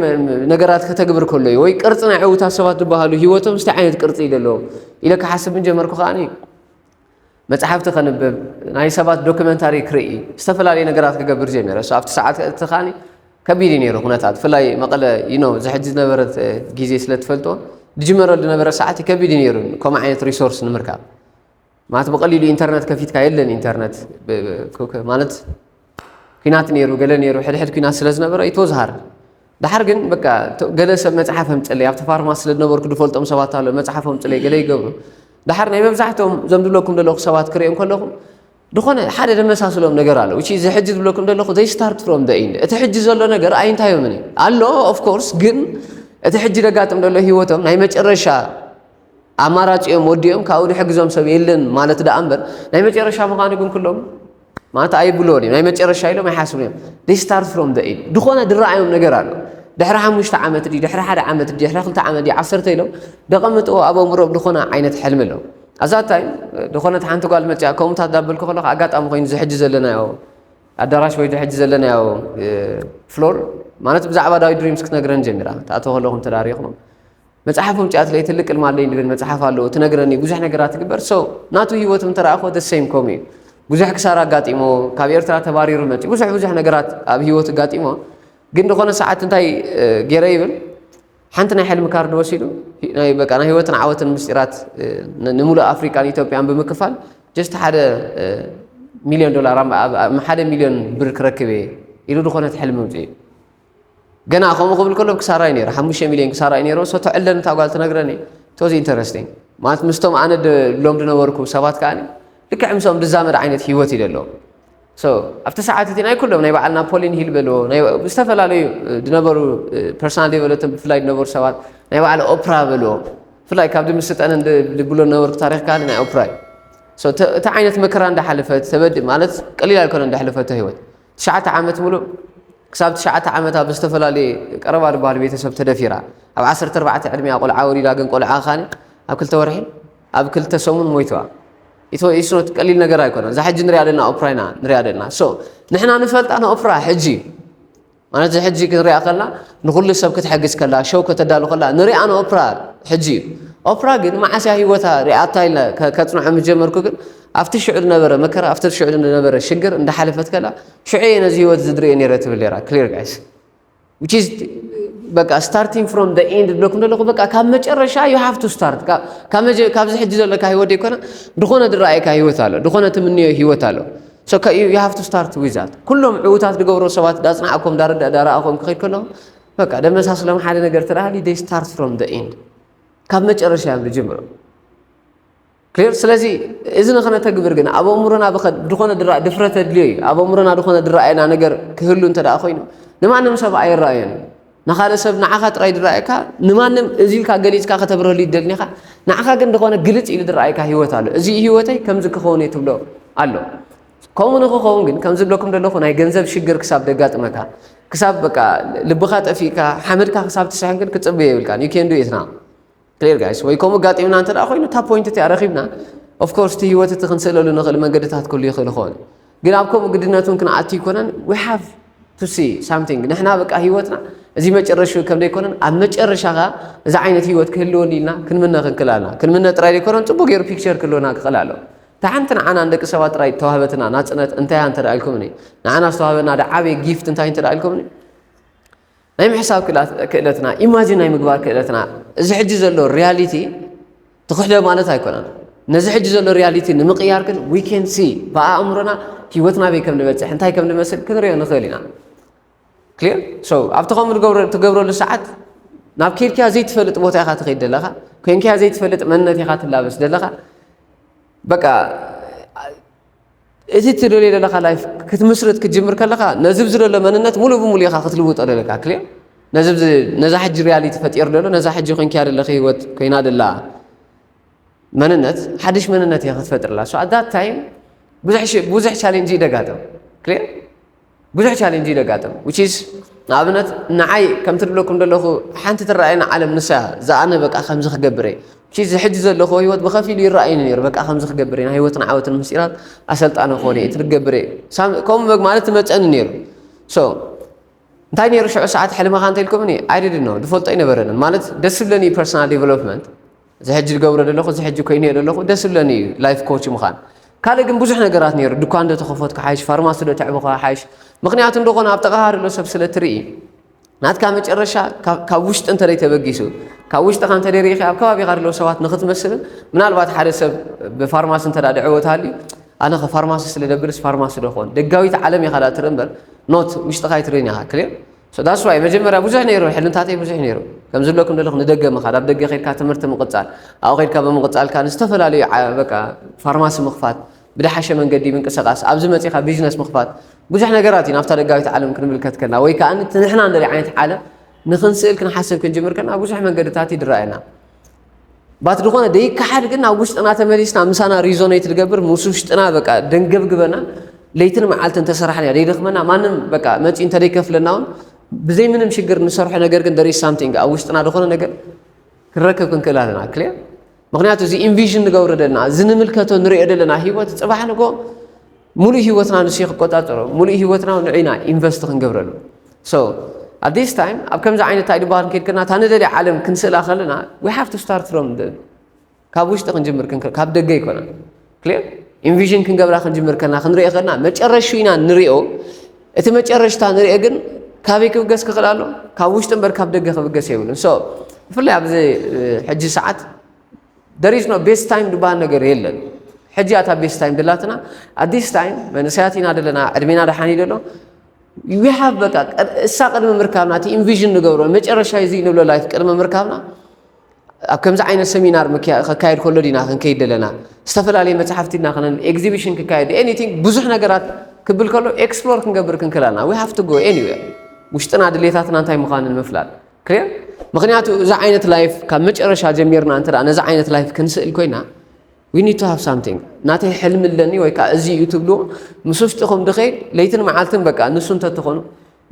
ነገራት ከተግብር ከሎ እዩ ወይ ቅርፂ ናይ ዕውታት ሰባት ዝበሃሉ ህይወቶም እንታይ ዓይነት ቅርፂ እዩ ዘለዎም ኢለ ክሓስብ ጀመርኩ ከዓኒ መፅሓፍቲ ከንብብ ናይ ሰባት ዶክመንታሪ ክርኢ ዝተፈላለዩ ነገራት ክገብር ጀሚረ ኣብቲ ሰዓት እቲ ከዓኒ ከቢድ እዩ ነይሩ ኩነታት ብፍላይ መቐለ you know እዚ ሕጂ ዝነበረት ግዜ ስለ ትፈልጦ ዝጅመረሉ ዝነበረ ሰዓት ከቢድ እዩ ነይሩ ከምኡ ዓይነት ሪሶርስ ንምርካብ ማለት ብቐሊሉ ኢንተርነት ከፊትካ የለን ኢንተርነት ማለት ኩናት ነይሩ ገለ ነይሩ ሕድሕድ ኩናት ስለ ዝነበረ ይትወዝሃር ዳሓር ግን በቃ ገለ ሰብ መፅሓፍ ኣምፅለይ ኣብቲ ፋርማሲ ስለ ዝነበርኩ ዝፈልጦም ሰባት ኣሎ መፅሓፍ ኣምፅለይ ገለ ይገብሩ ዳሓር ናይ መብዛሕትኦም ዘም ዝብለኩም ዘለኹ ሰባት ክሪኦም ከለኹ ዝኾነ ሓደ ዘመሳስሎም ነገር ኣሎ which is እዚ ሕጂ ዝብለኩም ዘለኹ they start from the end እቲ ሕጂ ዘሎ ነገር ኣይንታዮምን እዩ ኣሎ of course ግን እቲ ሕጂ ዘጋጥም ዘሎ ህይወቶም ናይ መጨረሻ ኣማራፂኦም ወዲኦም ካብኡ ዝሕግዞም ሰብ የለን ማለት ደኣ እምበር ናይ መጨረሻ ምዃኑ ግን ኩሎም ማለት ኣይብልዎን እዮም ናይ መጨረሻ ኢሎም ኣይሓስቡን እዮም they start from the end ዝኾነ ዝረኣዮም ነገር ኣሎ ድሕሪ ሓሙሽተ ዓመት ድዩ ድሕሪ ሓደ ዓመት ድዩ ድሕሪ ክልተ ዓመት ድዩ ዓሰርተ ኢሎም ደቐምጥዎ ኣብ ኣእምሮኦም ዝኾነ ዓይነት ሕልሚ ኣለዎም ኣዛታይ ዝኾነት ሓንቲ ጓል መፅያ ከምኡታት ዳበልኩ ከለኹ ኣጋጣሚ ኮይኑ ዝሕጂ ዘለናዮ ኣዳራሽ ወይ ዝሕጂ ዘለናዮ ፍሎር ማለት ብዛዕባ ዳዊት ድሪምስ ክትነግረን ጀሚራ ተኣተው ከለኹም ተዳሪኹም መፅሓፎም ጭኣት ለይ ትልቅ ልማለይ ዝብል መፅሓፍ ኣለዎ ትነግረኒ ብዙሕ ነገራት ትግበር ሰው ናቱ ህይወት እንተረኣኹ the same ከምኡ እዩ ብዙሕ ክሳራ ኣጋጢሞ ካብ ኤርትራ ተባሪሩ መፂ ብዙሕ ብዙሕ ነገራት ኣብ ህይወት ኣጋጢሞ ግን ዝኾነ ሰዓት እንታይ ገይረ ይብል ሓንቲ ናይ ሕልሚ ካርድ ወሲዱ ናይ በቃ ናይ ህይወትን ዓወትን ምስጢራት ንምሉእ ኣፍሪቃን ኢትዮጵያን ብምክፋል just ሓደ ሚሊዮን ዶላር ሓደ ሚሊዮን ብር ክረክብ እየ ኢሉ ዝኾነት ሕልሚ ምፅኡ ገና ከምኡ ክብል ከሎ ክሳራ እዩ ነይሩ ሓሙሽተ ሚሊዮን ክሳራ እዩ ነይሩ so ተዕለን እታ ጓል ትነግረኒ It was interesting ማለት ምስቶም ኣነ ድብሎም ዝነበርኩ ሰባት ከዓ ልክዕ ምስኦም ዝዛመድ ዓይነት ህይወት እዩ ዘለዎም። So ኣብቲ ሰዓት እቲ ናይ ኩሎም ናይ በዓል ናፖሊን ሂል በልዎ ናይ ዝተፈላለዩ ዝነበሩ personal development ብፍላይ ዝነበሩ ሰባት ናይ በዓል ኦፕራ በልዎ ብፍላይ ካብ ድምስጠንን ዝብሎ ዝነበርኩ ታሪክ ከዓ ናይ ኦፕራ እዩ። So እቲ ዓይነት መከራ እንዳሓለፈት ተበድ ማለት ቀሊል ኣይኮነ እንዳሕለፈቶ ህይወት ትሽዓተ ዓመት ሙሉእ ክሳብ ትሽዓተ ዓመታ ብዝተፈላለየ ቀረባ ዝበሃል ቤተሰብ ተደፊራ ኣብ ዓሰርተ ኣርባዕተ ዕድሚያ ቆልዓ ወሊዳ ግን ቆልዓ ካኒ ኣብ ክልተ ወርሒ ኣብ ክልተ ሰሙን ሞይትዋ ኢስኖት ቀሊል ነገር ኣይኮነ እዛ ሕጂ ንሪኣ ዘለና ኦፕራ ኢና ንሪኣ ዘለና so ንሕና ንፈልጣ ንኦፕራ ሕጂ ማለት እዚ ሕጂ ክንሪኣ ከላ ንኩሉ ሰብ ክትሕግዝ ከላ ሸው ከተዳሉ ከላ ንሪኣ ንኦፕራ ሕጂ እዩ ኦፕራ ግን መዓስያ ህይወታ ሪኣታ ኢለ ከፅንዖ ምስ ጀመርኩ ግን ኣብቲ ሽዑ ዝነበረ መከራ ኣብቲ ሽዑ ዝነበረ ሽግር እንዳሓለፈት ከላ ሽዑ እየ ነዚ ህይወት ዝድሪኦ ነይረ ትብል ነራ clear guys which is በቃ starting from the end ብለኩም ዘለኹ በቃ ካብ መጨረሻ you have to start ካብዚ ሕጂ ዘለካ ህይወት ዘይኮነ ዝኾነ ዝረኣየካ ህይወት ኣሎ ዝኾነ ትምንዮ ህይወት ኣሎ so you have to start with that ኩሎም ዕውታት ዝገብሮ ሰባት ዳፅናዕኮም ዳረዳእኮም ክኸድ ከለኹም በቃ ደመሳስሎም ሓደ ነገር ተዳሃሊ they start from the end ካብ መጨረሻ እዮም ዝጅምሩ clear ስለዚ እዚ ንኸነተግብር ግን ኣብ ኣእምሮና ዝኾነ ድፍረት ኣድልዮ እዩ ኣብ ኣእምሮና ዝኾነ ድረኣየና ነገር ክህሉ እንተ ደኣ ኮይኑ ንማንም ሰብ ኣይረኣዮን እዩ ንኻልእ ሰብ ንዓኻ ጥራይ ድረኣየካ ንማንም እዚ ኢልካ ገሊፅካ ከተብረሉ ይደልኒኻ ንዓኻ ግን ዝኾነ ግልፅ ኢሉ ድረኣየካ ህይወት ኣሎ እዚ ህይወተይ ከምዚ ክኸውን እየ ትብሎ ኣሎ ከምኡ ንክኸውን ግን ከም ዝብለኩም ዘለኹ ናይ ገንዘብ ሽግር ክሳብ ደጋጥመካ ክሳብ በቃ ልብኻ ጠፊእካ ሓመድካ ክሳብ ትስሕን ግን ክፅበ የብልካ you can do it now clear guys ወይ ከምኡ ጋጢምና እንተ ደኣ ኮይኑ እታ point እቲኣ ረኺብና of course እቲ ህይወት እቲ ክንስእለሉ ንኽእል መንገድታት ክህሉ ይኽእል ይኸውን ግን ኣብ ከምኡ ግድነት እውን ክንኣቱ ይኮነን we have to see something ንሕና በቃ ህይወትና እዚ መጨረሹ ከም ዘይኮነን ኣብ መጨረሻ ኸ እዚ ዓይነት ህይወት ክህልወኒ ኢልና ክንምነ ክንክእል ኣለና ክንምነ ጥራይ ዘይኮነን ፅቡቅ ገይሩ picture ክህልወና ክኽእል ኣለዎ እታ ሓንቲ ንዓና ንደቂ ሰባት ጥራይ ተዋህበትና ናፅነት እንታይ እያ እንተ ኢልኩምኒ ንዓና ዝተዋህበና ዝዓበየ gift እንታይ እንተ ኢልኩምኒ ናይ ምሕሳብ ክእለትና imagine ናይ ምግባር ክእለትና እዚ ሕጂ ዘሎ reality ትኽሕዶ ማለት ኣይኮነን ነዚ ሕጂ ዘሎ reality ንምቕያር ግን we can see ብኣእምሮና ህይወትና በይ ከም ንበፅሕ እንታይ ከም ንመስል ክንሪኦ ንኽእል ኢና clear so ኣብቲ ከምኡ ትገብረሉ ሰዓት ናብ ኬድክያ ዘይትፈልጥ ቦታ ኢኻ ትኸይድ ዘለኻ ኮንክያ ዘይትፈልጥ መንነት ኢኻ ትላበስ ዘለኻ በቃ እቲ ትደልዮ ዘለኻ life ክትምስርት ክትጅምር ከለኻ ነዚ ዝደሎ መንነት ሙሉእ ብሙሉእ ኢኻ ክትልውጦ ዘለካ clear ነዚ ነዛ ሕጂ reality ፈጢሩ ዘሎ ነዛ ሕጂ ኮይንክያ ዘለኺ ህይወት ኮይና ደላ መንነት ሓድሽ መንነት እያ ክትፈጥርላ so at that time ብዙሕ challenge ይደጋጥም clear ብዙሕ challenge ይደጋጥም which is ንኣብነት ንዓይ ከምቲ ድብለኩም ዘለኹ ሓንቲ ትረኣየና ዓለም ንሳ እያ ዝኣነ በቃ ከምዚ ክገብር እየ which is ሕጂ ዘለኹ ህይወት ብኸፊሉ ይረኣየኒ ነይሩ በቃ ከምዚ ክገብር እየ ናይ ህይወትን ዓወትን ምስጢራት ኣሰልጣኒ ክኾነ እየ እቲ ክገብር እየ ከምኡ ማለት ትመፀኒ ነይሩ so እንታይ ነይሩ ሽዑ ሰዓት ሕልምኻ እንተ ኢልኩምኒ I didn't know ዝፈልጦ ኣይነበረንን ማለት ደስ ዝብለኒ personal development እዚ ሕጂ ዝገብሮ ዘለኹ እዚ ሕጂ ኮይነ ዘለኹ ደስ ዝብለኒ እዩ life coach ምዃን ካልእ ግን ብዙሕ ነገራት ነይሩ ድኳን ዶ ተኸፈትኩ ሓይሽ ፋርማሲ ዶ ተዕብኹ ሓይሽ ምኽንያቱ እንደኾነ ኣብ ጥቓኻ ዘሎ ሰብ ስለ ትርኢ ናትካ መጨረሻ ካብ ውሽጢ እንተ ተበጊሱ ካብ ውሽጥኻ እንተ ደሪኺ ኣብ ከባቢኻ ዘለዉ ሰባት ንኽትመስልን ምናልባት ሓደ ሰብ ብፋርማሲ እንተ ደዕወት ሃልዩ ኣነ ኸ ፋርማሲ ስለ ደብልስ ፋርማሲ ዶ ኾን ደጋዊት ዓለም ኢኻ ዳ ትርኢ እምበር not ውሽጥኻ ኣይትርእን ኢኻ clear so that's why መጀመርያ ብዙሕ ነይሩ ሕልምታተይ ብዙሕ ነይሩ ከም ዝብለኩም ዘለኹ ንደገ ምኻድ ኣብ ደገ ኸድካ ትምህርቲ ምቕጻል ኣብኡ ኸድካ ብምቕጻልካ ንዝተፈላለዩ በቃ ፋርማሲ ምኽፋት ብደሓሸ መንገዲ ምንቅስቃስ ኣብዚ መፂኻ ቢዝነስ ምኽፋት ብዙሕ ነገራት እዩ ናብታ ደጋዊት ዓለም ክንምልከት ከና ወይ ከዓ ንሕና ንደሊ ዓይነት ዓለም ንክንስእል ክንሓስብ ክንጅምር ከና ብዙሕ መንገድታት ይድረኣየና ባት ዝኾነ ደይከሓድ ግን ናብ ውሽጥና ተመሊስና ምሳና ሪዞኔት ዝገብር ምስ ውሽጥና በቃ ደንገብግበና ለይትን መዓልትን ተሰራሕና ደይደኽመና ማንም በቃ መፂ እንተደይከፍለና እውን ብዘይ ምንም ሽግር ንሰርሖ ነገር ግን there is something ኣብ ውሽጥና ዝኾነ ነገር ክንረክብ ክንክእል ኣለና ክልያ ምክንያቱ እዚ ኢንቪዥን ንገብሮ ዘለና እዚ ንምልከቶ ንሪኦ ዘለና ሂወት ፅባሕ ንጎ ሙሉእ ሂወትና ንሱ ክቆፃፀሮ ሙሉእ ሂወትና ንዒና ኢንቨስት ክንገብረሉ so at this time ኣብ ከምዚ ዓይነት እንታይ ዝበሃል ከይድክና እታ ንደልያ ዓለም ክንስእላ ከለና we have to start from the ካብ ውሽጢ ክንጅምር ክንክእል ካብ ደገ ይኮና ክሊር ኢንቪዥን ክንገብራ ክንጅምር ከለና ክንሪኦ ከለና መጨረሹ ኢና ንሪኦ እቲ መጨረሽታ ንሪኦ ግን ካበይ ክብገስ ክኽእል ኣሎ ካብ ውሽጢ እምበር ካብ ደገ ክብገስ የብሉን so ብፍላይ ኣብዚ ሕጂ ሰዓት there is no best time ዝበሃል ነገር የለን ሕጂ ኣታ best time ድላትና at this time መንእሰያት ኢና ዘለና ዕድሜና ደሓን እዩ ደሎ we have በቃ እሳ ቅድሚ ምርካብና እቲ ኢንቪዥን ንገብሮ መጨረሻ እዚ ንብሎ ላይፍ ቅድሚ ምርካብና ኣብ ከምዚ ዓይነት ሰሚናር ከካየድ ከሎ ዲና ክንከይድ ደለና? ዝተፈላለየ መፅሓፍቲ ና ክነን ኤግዚቢሽን ክካየድ፣ ኤኒቲንግ፣ ብዙሕ ነገራት ክብል ከሎ ኤክስፕሎር ክንገብር ክንክላልና we have to go anywhere። ውሽጥና ድሌታትና እንታይ ምዃንን ምፍላጥ ክልር። ምክንያቱ እዚ ዓይነት ላይፍ ካብ መጨረሻ ጀሚርና እንተ ነዚ ዓይነት ላይፍ ክንስእል ኮይና we need to have something። ናተይ ሕልሚ ኣለኒ ወይ ከዓ እዚ እዩ ትብሉ ምስ ውሽጥኹም ድኸይድ ለይትን መዓልትን በቃ ንሱ እንተትኾኑ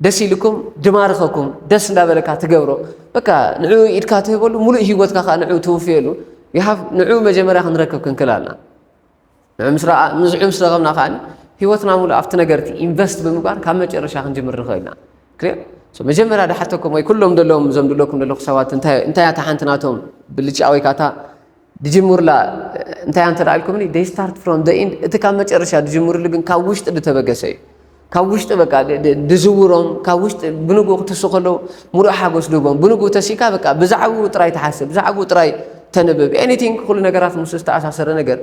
ደስ ኢልኩም ድማርኸኩም ደስ እንዳበለካ ትገብሮ በቃ ንዑ ኢድካ ትህበሉ ሙሉእ ህይወትካ ከዓ ንዑ ትውፍየሉ። ንዑ መጀመርያ ክንረክብ ክንክላልና ንዑ ምስ ረኸብና ከዓ ህይወትና ሙሉእ ኣብቲ ነገርቲ ኢንቨስት ብምግባር ካብ መጨረሻ ክንጅምር ንኽእል ኢና። መጀመርያ ድሓተኩም ወይ ኩሎም ደለዎም እዞም ድለኩም ዘለኹ ሰባት እንታይ እታ ሓንቲ ናቶም ብልጫ ወይ ከዓ ድጅምሩላ እንታይ እንተ ኢልኩምኒ they start from the end። እቲ ካብ መጨረሻ ድጅምሩሉ ግን ካብ ውሽጢ ድተበገሰ እዩ። ካብ ውሽጢ በቃ ድዝውሮም ካብ ውሽጢ ብንጉ ክትሱ ከለዉ ሙሉእ ሓጎስ ድህቦም ብንጉ ተሲካ በቃ ብዛዕባኡ ጥራይ ትሓስብ ብዛዕባኡ ጥራይ ተንብብ ኤኒቲንግ ኩሉ ነገራት ምስ ዝተኣሳሰረ ነገር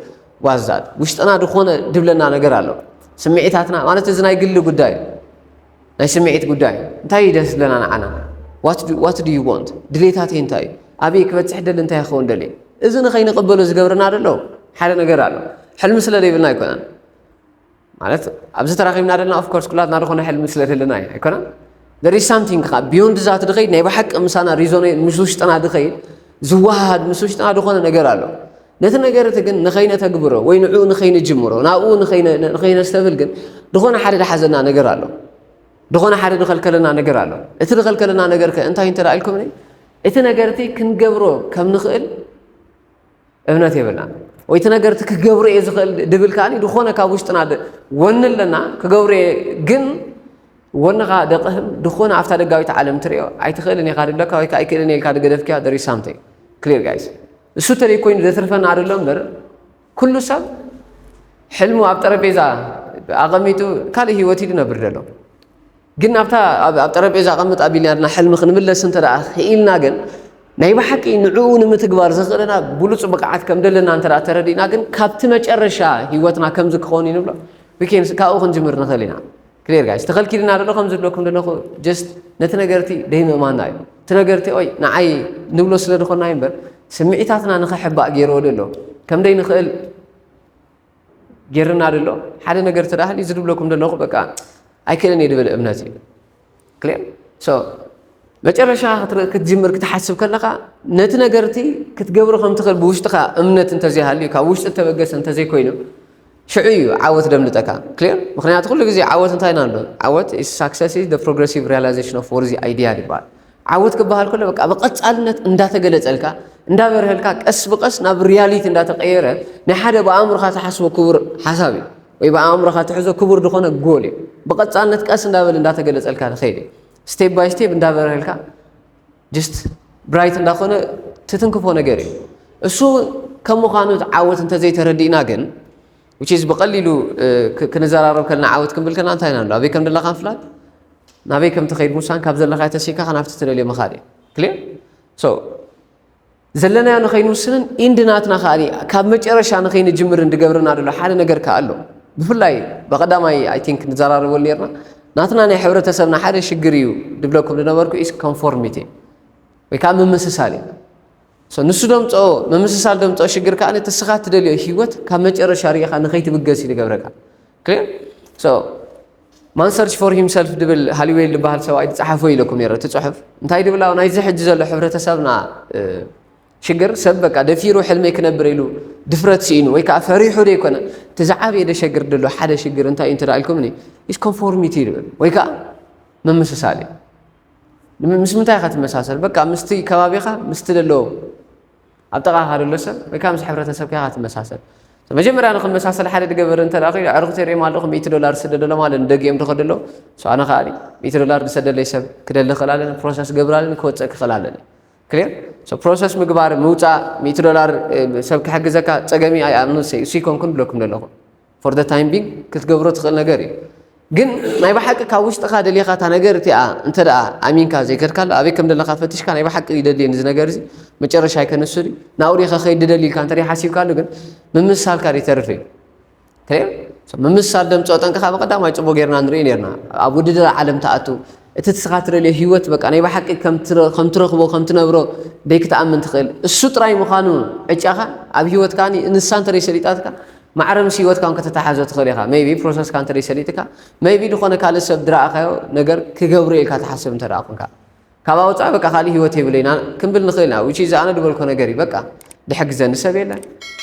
ዋዛት ውሽጥና ድኾነ ድብለና ነገር ኣሎ። ስምዒታትና ማለት እዚ ናይ ግሊ ጉዳይ ናይ ስምዒት ጉዳይ እንታይ እዩ ደስ ዝብለና ንዓና what do you want ድሌታተይ እንታይ እዩ ኣበይ ክበፅሕ ደሊ እንታይ ክኸውን ደሊ እዚ ንኸይንቕበሎ ዝገብረና ደሎ ሓደ ነገር ኣሎ። ሕልሚ ስለ ዘይብልና ኣይኮነን ማለት ኣብዚ ተራኺብና ደልና ኦፍኮርስ ኩላትና ዝኾነ ሕልሚ ስለ ዘለና እዩ ኣይኮነን። There is something ከዓ ቢዮንድ ዛት ድኸይድ ናይ ብሓቂ ምሳና ሪዞኔ ምስ ውሽጥና ድኸይድ ዝወሃሃድ ምስ ውሽጥና ዝኾነ ነገር ኣሎ። ነቲ ነገር እቲ ግን ንኸይነተግብሮ ወይ ንዕኡ ንኸይንጅምሮ ናብኡ ንኸይነስተብል ግን ዝኾነ ሓደ ድሓዘና ነገር ኣሎ። ዝኾነ ሓደ ድኸልከለና ነገር ኣሎ። እቲ ድኸልከለና ነገር ከ እንታይ እንተ ኢልኩምኒ እቲ ነገር እቲ ክንገብሮ ከም ንኽእል እምነት የብልናን። ወይ እቲ ነገር እቲ ክገብሮ እየ ዝኽእል ድብል ከኣ ዝኾነ ካብ ውሽጥና ወኒ ኣለና ክገብሮ እየ ግን ወንኻ ደቕህም ዝኾነ ኣብታ ደጋዊት ዓለም ትሪኦ ኣይትኽእልን ኢኻ ድብለካ ወይ ከዓ ኣይክእልን ኢልካ ድገደፍክያ there is something clear guys። እሱ ተለይ ኮይኑ ዘትርፈና ኣደሎ እምበር ኩሉ ሰብ ሕልሙ ኣብ ጠረጴዛ ኣቐሚጡ ካልእ ህይወት እዩ ድነብር ደሎ። ግን ኣብታ ኣብ ጠረጴዛ ኣቐምጥ ኣቢልና ድና ሕልሚ ክንምለስ እንተ ደኣ ክኢልና ግን ናይ ብሓቂ ንዕኡ ንምትግባር ዘኽእለና ብሉፅ ብቕዓት ከም ደለና እንተ ተረዲእና ግን ካብቲ መጨረሻ ህይወትና ከምዚ ክኸውን እዩ ንብሎ ካብኡ ክንጅምር ንኽእል ኢና። ክሊር ጋይስ ተኸልኪልና ደሎ ከም ዝብለኩም ዘለኹ ጀስት ነቲ ነገርቲ ደይምእማና እዩ እቲ ነገርቲ ኦይ ንዓይ ንብሎ ስለ ዝኾና እዩ እምበር ስምዒታትና ንኸሕባእ ገይርዎ ደሎ ከም ደይንኽእል ጌርና ደሎ ሓደ ነገር ተዳህል እዩ ዝድብለኩም ዘለኹ በቃ ኣይክእልን እየ ድብል እምነት እዩ ክሊር መጨረሻ ክትጅምር ክትሓስብ ከለኻ ነቲ ነገርቲ ክትገብሮ ከም ትኽእል ብውሽጥኻ እምነት እንተዘይሃልዩ ካብ ውሽጢ እተበገሰ እንተዘይኮይኑ ሽዑ እዩ ዓወት ደምልጠካ ክሊር ምክንያቱ ኩሉ ግዜ ዓወት እንታይ ኢና ንብል ዓወት success is the progressive realization of worthy idea ይበሃል ዓወት ክበሃል ከሎ በቃ ብቐጻልነት እንዳተገለጸልካ እንዳበርሀልካ ቀስ ብቀስ ናብ ሪያሊቲ እንዳተቀየረ ናይ ሓደ ብኣእምሮኻ ትሓስቦ ክቡር ሓሳብ እዩ ወይ ብኣእምሮኻ ትሕዞ ክቡር ዝኾነ ጎል እዩ ብቐጻልነት ቀስ እንዳበለ እንዳተገለጸልካ ንኸይድ እዩ step by step እንዳበርሀልካ just bright እንዳኾነ ትትንክፎ ነገር እዩ እሱ ከም ምዃኑ ዓወት እንተዘይተረዲእና ግን which is ብቐሊሉ ክንዘራረብ ከልና ዓወት ክንብል ከና እንታይ ኢና ኣሎ ኣበይ ከም ዘለካ ምፍላጥ ናበይ ከም ትኸይድ ምውሳን ካብ ዘለካ ተሲካ ከናብቲ ትደልዮ ምኻድ እዩ ክሊር so ዘለናዮ ንኸይንውስንን ኢንድ ናትና ከኣ ካብ መጨረሻ ንኸይንጅምርን ድገብረና ደሎ ሓደ ነገር ከኣ ኣሎ ብፍላይ ብቐዳማይ ኣይ ቲንክ ንዘራረበሉ ነርና ናትና ናይ ሕብረተሰብና ሓደ ሽግር እዩ ድብለኩም ዝነበርኩ is conformity ወይ ከዓ ምምስሳል እዩ ንሱ ደምፅኦ ምምስሳል ደምፅኦ ሽግር ከዓ እቲ ስኻ ትደልዮ ህይወት ካብ መጨረሻ ርኢኻ ንኸይትብገስ እዩ ዝገብረካ ማን search for himself ድብል ሃሊዌል ዝበሃል ሰብኣይ ዝፀሓፎ ኢለኩም ነረ እቲ ፅሑፍ እንታይ ድብል ናይዚ ሕጂ ዘሎ ሕብረተሰብና ሽግር ሰብ በቃ ደፊሩ ሕልመይ ክነብር ኢሉ ድፍረት ስኢኑ ወይ ከዓ ፈሪሑ ዘይኮነ እቲ ዝዓበየ ደሸግር ደሎ ሓደ ሽግር እንታይ እዩ እንተ ኢልኩምኒ is conformity ይብል ወይ ከዓ ምምስሳል እዩ ምስ ምንታይ ኢኻ ትመሳሰል በቃ ምስቲ ከባቢኻ ምስቲ ደሎ ኣብ ጥቓኻ ደሎ ሰብ ወይ ከዓ ምስ ሕብረተሰብካ ኢኻ ትመሳሰል መጀመርያ ንክመሳሰል ሓደ ድገበር እንተ ደኣ ኮይሉ ኣዕሩኽተይ ሪኦም ኣለኹ ሚእቲ ዶላር ዝሰደደሎም ኣለ ንደጊኦም ድኸደሎ ኣነ ከዓ ሚእቲ ዶላር ዝሰደለይ ሰብ ክደሊ ክእል ኣለኒ ፕሮሰስ ገብር ኣለኒ ክወፅእ ክኽእል ኣለኒ ክሊር ፕሮሰስ ምግባር ምውፃእ ሚእቲ ዶላር ሰብ ክሕግዘካ ፀገሚ ኣይኣምኑ እሱ ይኮንኩን ብለኩም ዘለኹ for the time being ክትገብሮ ትኽእል ነገር እዩ ግን ናይ ብሓቂ ካብ ውሽጥኻ ደሊኻ እታ ነገር እቲኣ እንተ ደኣ ኣሚንካ ዘይከድካሉ ኣበይ ከም ዘለኻ ፈቲሽካ ናይ ብሓቂ ይደልየኒ እዚ ነገር እዚ መጨረሻ ኣይከነሱ ድዩ ናብኡ ዲኻ ከይድ ድደሊ ኢልካ እንተ ሓሲብካሉ ግን ምምሳልካ ይተርፍ እዩ ምምሳል ደምፅኦ ጠንቅኻ ብቐዳማይ ፅቡቅ ጌርና ንርኢ ነርና ኣብ ውድድር ዓለም ተኣቱ እቲ ንስኻ ትደልዮ ህይወት በቃ ናይ ብሓቂ ከም ትረ-፣ ከም ትረኽቦ፣ ከም ትነብሮ ደይክትኣምን ትኽእል። እሱ ጥራይ ምዃኑ ዕጫኻ ኣብ ህይወትካ፣ ንሳ እንተ ደይሰሊጣትካ፣ ማዕረ ምስ ህይወትካ እውን ከተተሓዞ ትኽእል ኢኻ። ሜይቢ ፕሮሰስካ እንተ ደይሰሊጥካ፣ ሜይቢ ዝኾነ ካልእ ሰብ ዝረኣኻዮ ነገር ክገብሮ ኢልካ ትሓስብ እንተ ደኣ ኾንካ። ካብ ኣውፃእ በቃ ካልእ ህይወት የብለይና ክንብል ንኽእል ኢና። Which is ኣነ ዝበልኮ ነገር እዩ። በቃ ድሕግዘኒ ሰብ የለ፣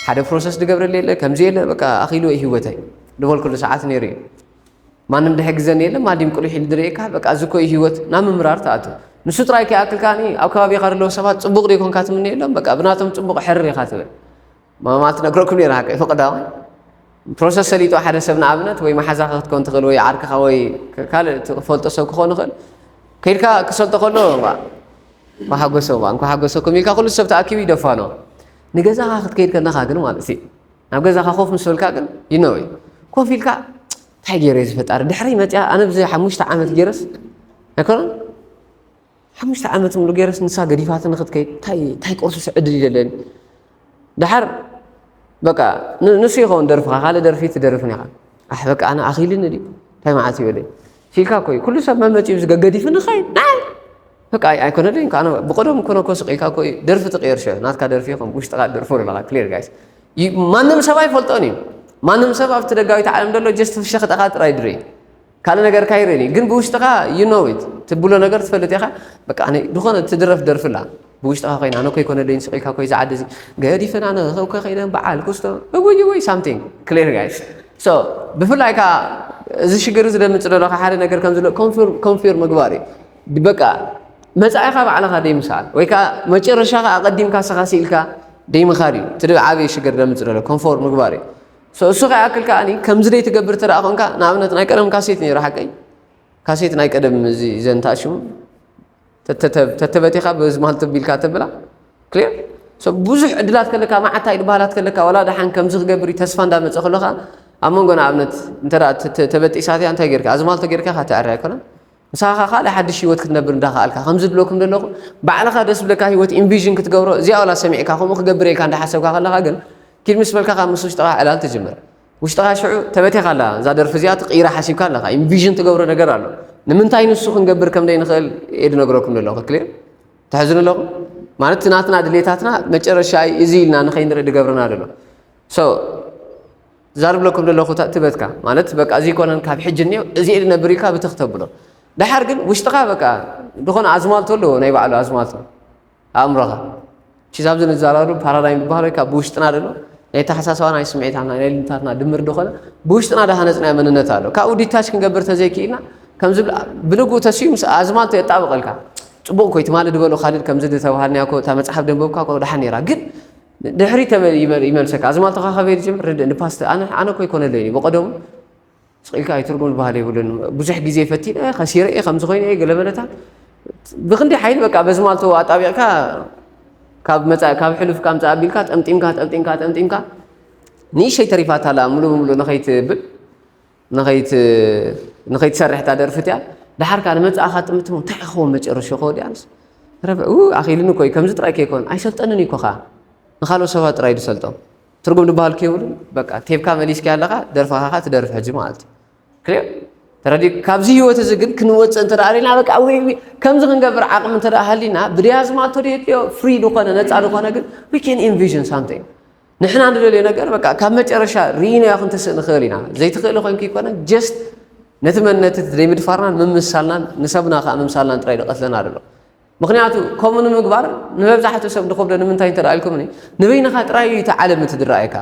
ሓደ ፕሮሰስ ድገብረለ የለ፣ ከምዚ የለ፣ በቃ ኣኺሉ እዩ ህይወተይ ዝበልኩሉ ሰዓት ነይሩ እዩ። ማንም ድሕግዘኒ የለ፣ ማዲም ቁልሕ ኢሉ ድርእየካ፣ በቃ እዚ እኮ እዩ ህይወት ናብ ምምራር ትኣቱ። ንሱ ጥራይ ከይኣክል ከኣኒ ኣብ ከባቢኻ ዘለዉ ሰባት ጽቡቕ ዶ ይኮንካ ትምነየሎም፣ በቃ ብናቶም ጽቡቕ ሕርር ኢኻ ትብል። ማማ ትነግረኩም ነይራ ሓቀይ ፈቐዳዊ ፕሮሰስ ሰሊጡ ሓደ ሰብ ንኣብነት ወይ መሓዛኻ ክትኮን ትኽእል ወይ ዓርክኻ ወይ ክ-፣ ካልእ ትፈልጦ ሰብ ክኾን ይኽእል። ከይድካ ክሰልጦ ከሎ ዋ፣ እንኳ ሓጎሰ ዋ፣ እንኳ ሓጎሰኩም ኢልካ ኩሉ ሰብ ተኣኪቡ ይደፋኖ። ንገዛኻ ክትከይድ ከለኻ ግን ማለት እዩ። ናብ ገዛኻ ኮፍ ምስ በልካ ግን ይነወይ። ኮፍ ኢልካ እንታይ ገይረ ዝፈጣሪ ድሕሪ መፅያ ኣነ ብዚ ሓሙሽተ ዓመት ገይረስ ኣይኮነን ሓሙሽተ ዓመት ሙሉ ገይረስ ንሳ ገዲፋትኒ ክትከይድ እንታይ እንታይ ቁርሲ ስዕድል ይደለኒ። ደሓር በቃ ን-፣ ንሱ ይኸውን ደርፍኻ፣ ካልእ ደርፊ ትደርፍን ኢኻ። ኣሕ በቃ ኣነ ኣኺልኒ ድዩ? እንታይ መዓት ይበለኝ? ሲልካ እኮ እዩ። ኩሉ ሰብ መመፂኡ ዝገ-፣ ገዲፍኒ ኸይድ። ናይ በቃ ኣይ-፣ ኣይኮነለይን እኮ። ኣነ ብቐደም እኮ ነኮ ስቕ ኢልካ እኮ እዩ። ደርፊ ትቕየር ሽዑ። ናትካ ደርፊ ይኹን ብውሽጥኻ ትደርፎ ዘለኻ ክሊር ጋይስ። ዩ-፣ ማንም ሰብ ኣይፈልጦን እዩ። ማንም ሰብ ኣብቲ ደጋዊት ዓለም ዘሎ ጀስት ፍሸኽታኻ ጥራይ ድርኢ። ካልእ ነገር ካይረኒ ግን ብውሽጥኻ you know it ትብሎ ነገር ትፈልጥ ኢኻ። በቃ ኣነ ዝኾነ ትድረፍ ደርፍላ ብውሽጥኻ ኮይና ኣነ ኮይ ኮነለይን ስቕ ኢልካ ኮይ ዝዓዲ እዚ ገዲፈን ኣነ ከው ከኸይደን በዓል ኩስቶ እውይ እውይ ሳምቲንግ ክሊር ጋይስ። ሶ ብፍላይ ከኣ እዚ ሽግር እዚ ደምጽእ ዘለኻ ሓደ ነገር ከም ዘሎ ኮንፊርም፣ ኮንፊርም ምግባር እዩ። በቃ መጻኢኻ ባዕልኻ ደይምስኣል ወይ ከኣ መጨረሻኻ ኣቐዲምካ ስኻ ስኢልካ ደይምኻድ እዩ። እቲ ዓብዪ ሽግር ደምጽእ ዘሎ ኮንፎርም ምግባር እዩ። ሶ እሱ ከይኣክል ከኣኒ ከምዚ ደይትገብር እንተ ደኣ ኾንካ፣ ንኣብነት ናይ ቀደም ካሴት ነይሩ ሓቀይ፣ ካሴት ናይ ቀደም እዚ ዘንታ ሽሙ ተተ-፣ ተተ-፣ ተተበቲኻ ብዝማል ተቢልካ ተብላ ክሊር። ሶ ብዙሕ ዕድላት ከለካ፣ መዓት እንታይ ዝበሃላት ከለካ፣ ዋላ ደሓን ከምዚ ክገብር እዩ ተስፋ እንዳመጸ ከለኻ፣ ኣብ መንጎ ንኣብነት እንተ ደኣ ተ-፣ ተ-፣ ተበጢሳትያ እንታይ ጌርካ? ኣዝማልቶ ጌርካ ኢኻ ትዕረ ኣይኮነን? ምሳኻ ካልእ ሓድሽ ህይወት ክትነብር እንዳኸኣልካ፣ ከምዚ ዝብለኩም ዘለኹ፣ ባዕልኻ ደስ ዝብለካ ህይወት ኢንቪዥን ክትገብሮ፣ እዚኣ ዋላ ሰሚዕካ፣ ከምኡ ክገብር ኢልካ እንዳሓሰብካ ከለኻ ግን፣ ኪድ ምስ በልካ ካብ ምስ ውሽጥኻ ዕላል ትጅምር። ውሽጥኻ ሽዑ ተበቲኻ ኣላ፣ እዛ ደርፊ እዚኣ ትቕይራ ሓሲብካ ኣለኻ፣ ኢንቪዥን ትገብሮ ነገር ኣሎ። ንምንታይ ንሱ ክንገብር ከም ዘይንኽእል እየ ድነግረኩም ዘለኹ፣ ክሊር? ተሕዝኑ ኣለኹም? ማለት፣ እቲ ናትና ድሌታትና መጨረሻ እዚ ኢልና ንኸይንርኢ ድገብረና ዘሎ። ሶ፣ ዛርብለኩም ዘለኹ እታ ትበትካ ማለት በቃ እዚ ይኮነን ካብ ሕጂ እኒኦ እዚ ኢድ ነብር ኢልካ ብትኽ ተብሎ። ደሓር ግን ውሽጥኻ በቃ ዝኾነ ኣዝማልቶ ኣለዎ፣ ናይ ባዕሉ ኣዝማልቶ ኣእምሮኻ። ቺዝ ኣብዚ ንዛራሩ ፓራዳይም ዝበሃል ወይ ካብ ብውሽጥና ደሎ ናይ ተሓሳስባ ናይ ስምዒታትና ናይ ልምታትና ድምር ዝኾነ ብውሽጥና ዳሃነፅናዮ መንነት ኣሎ። ካብኡ ዲታች ክንገብር ተዘይክኢልና ከም ዝብል ብልግኡ ተስዩ ምስ ኣዝማልቶ የጣብቐልካ። ፅቡቕ እኮ እዩ ትማሊ ድበሎ ካልድ ከምዚ ዝተባሃልናዮ እኮ እታ መፅሓፍ ደንበብካ እኮ ደሓን ነይራ ግን ድሕሪ ተመ-፣ ይመ-፣ ይመልሰካ። ኣዝማልቶኻ ከበይ ዝጅምር ርድእ ንፓስት ኣነ፣ ኣነ እኮ ኣይኮነለይን እዩ። ብቐደሙ ስቕ ኢልካ እዩ ትርጉም ዝበሃል የብሉን። ብዙሕ ግዜ ፈቲነ፣ ከሲረ እየ፣ ከምዚ ኮይነ እየ፣ ገለ በለታ። ብኽንደይ ሓይሊ በቃ በዝማልቶ ኣጣቢቕካ ካብ መጻ-፣ ካብ ሕሉፍካ ምጻእ ኣቢልካ ጠምጢምካ፣ ጠምጢምካ፣ ጠምጢምካ ንእሽተይ ተሪፋታ ኣላ፣ ምሉእ ብምሉእ ንኸይትብል፣ ንኸይት-፣ ንኸይትሰርሕ እታ ደርፊ እቲኣ። ደሓርካ ንመጻእኻ ጥምትሞ እንታይ ክኸውን መጨረሻ ከወዲኣንስ? ረበ-፣ ኡ፣ ኣኺሉኒ እኮ እዩ፣ ከምዚ ጥራይ ከይኮን፣ ኣይሰልጠንን እዩ እኮ ኸኣ። ንኻልኦት ሰባት ጥራይ ድሰልጦም። ትርጉም ድበሃል ከይብሉ፣ በቃ፣ ቴብካ መሊስካዮ ኣለኻ፣ ደርፍኻ ኸኣ ትደርፍ ሕጂ ማለት እዩ። ክሊር? ተረዲእ? ካብዚ ህይወት እዚ ግን ክንወጽእ እንተ ደኣ ደሊና፣ በቃ፣ ወይ፣ ወይ፣ ከምዚ ክንገብር ዓቕሚ እንተ ደኣ ሃሊና፣ ብደይ ኣዝማልቶ ደየድልዮ፣ ፍሪ ዝኾነ፣ ነጻ ዝኾነ ግን፣ we can envision something። ንሕና ንደልዮ ነገር፣ በቃ፣ ካብ መጨረሻ ርኢናዮ ክንትስእ ንኽእል ኢና። ዘይትኽእሊ ኮይንኪ ይኮነ፣ ጀስት ነቲ መንነት እቲ ዘይምድፋርናን ምምስሳልናን፣ ንሰብና ከኣ ምምሳልናን ጥራይ ድቐትለና ደሎ። ምኽንያቱ፣ ከምኡ ንምግባር ንመብዛሕትኡ ሰብ ድኸብዶ ንምንታይ እንተ ደኣ ኢልኩምኒ፣ ንበይንኻ ጥራይ እዩ እቲ ዓለም እቲ ዝረኣየካ።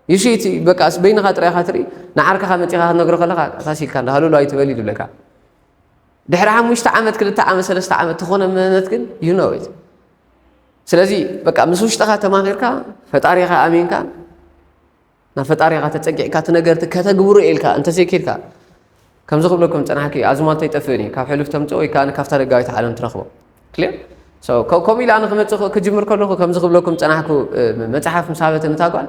You see፣ እቲ በቃ በይንኻ ጥራይ ኢኻ ትርኢ፣ ንዓርክኻ መጺኻ ክትነግሮ ከለኻ፣ ቀስ ኢልካ እንዳ ሃለሉ ኣይትበል እዩ ዝብለካ። ድሕሪ ሓሙሽተ ዓመት፣ ክልተ ዓመት፣ ሰለስተ ዓመት ትኾነ መንነት ግን፣ you know it። ስለዚ፣ በቃ ምስ ውሽጥኻ ተማኺርካ፣ ፈጣሪኻ ኣሚንካ፣ ናብ ፈጣሪኻ ተጸጊዕካ፣ እቲ ነገር እቲ ከተግብሮ ኢልካ እንተዘይኬድካ፣ ከምዚ ክብለኩም ዝጸናሕኩ፣ ኣዝማልቶ ኣይጠፍእን እዩ። ካብ ሕሉፍ ተምጽኦ ወይ ከኣ ካብታ ደጋዊት ዓለም ትረኽቦ። ክሊር? ሶ፣ ከ-፣ ከምኡ ኢለ ኣነ ክመጽእ ክ-፣ ክጅምር ከለኹ፣ ከምዚ ክብለኩም ዝጸናሕኩ፣ እ፣ መጽሓፍ ምስ ሃበትኒ እታ ጓል፣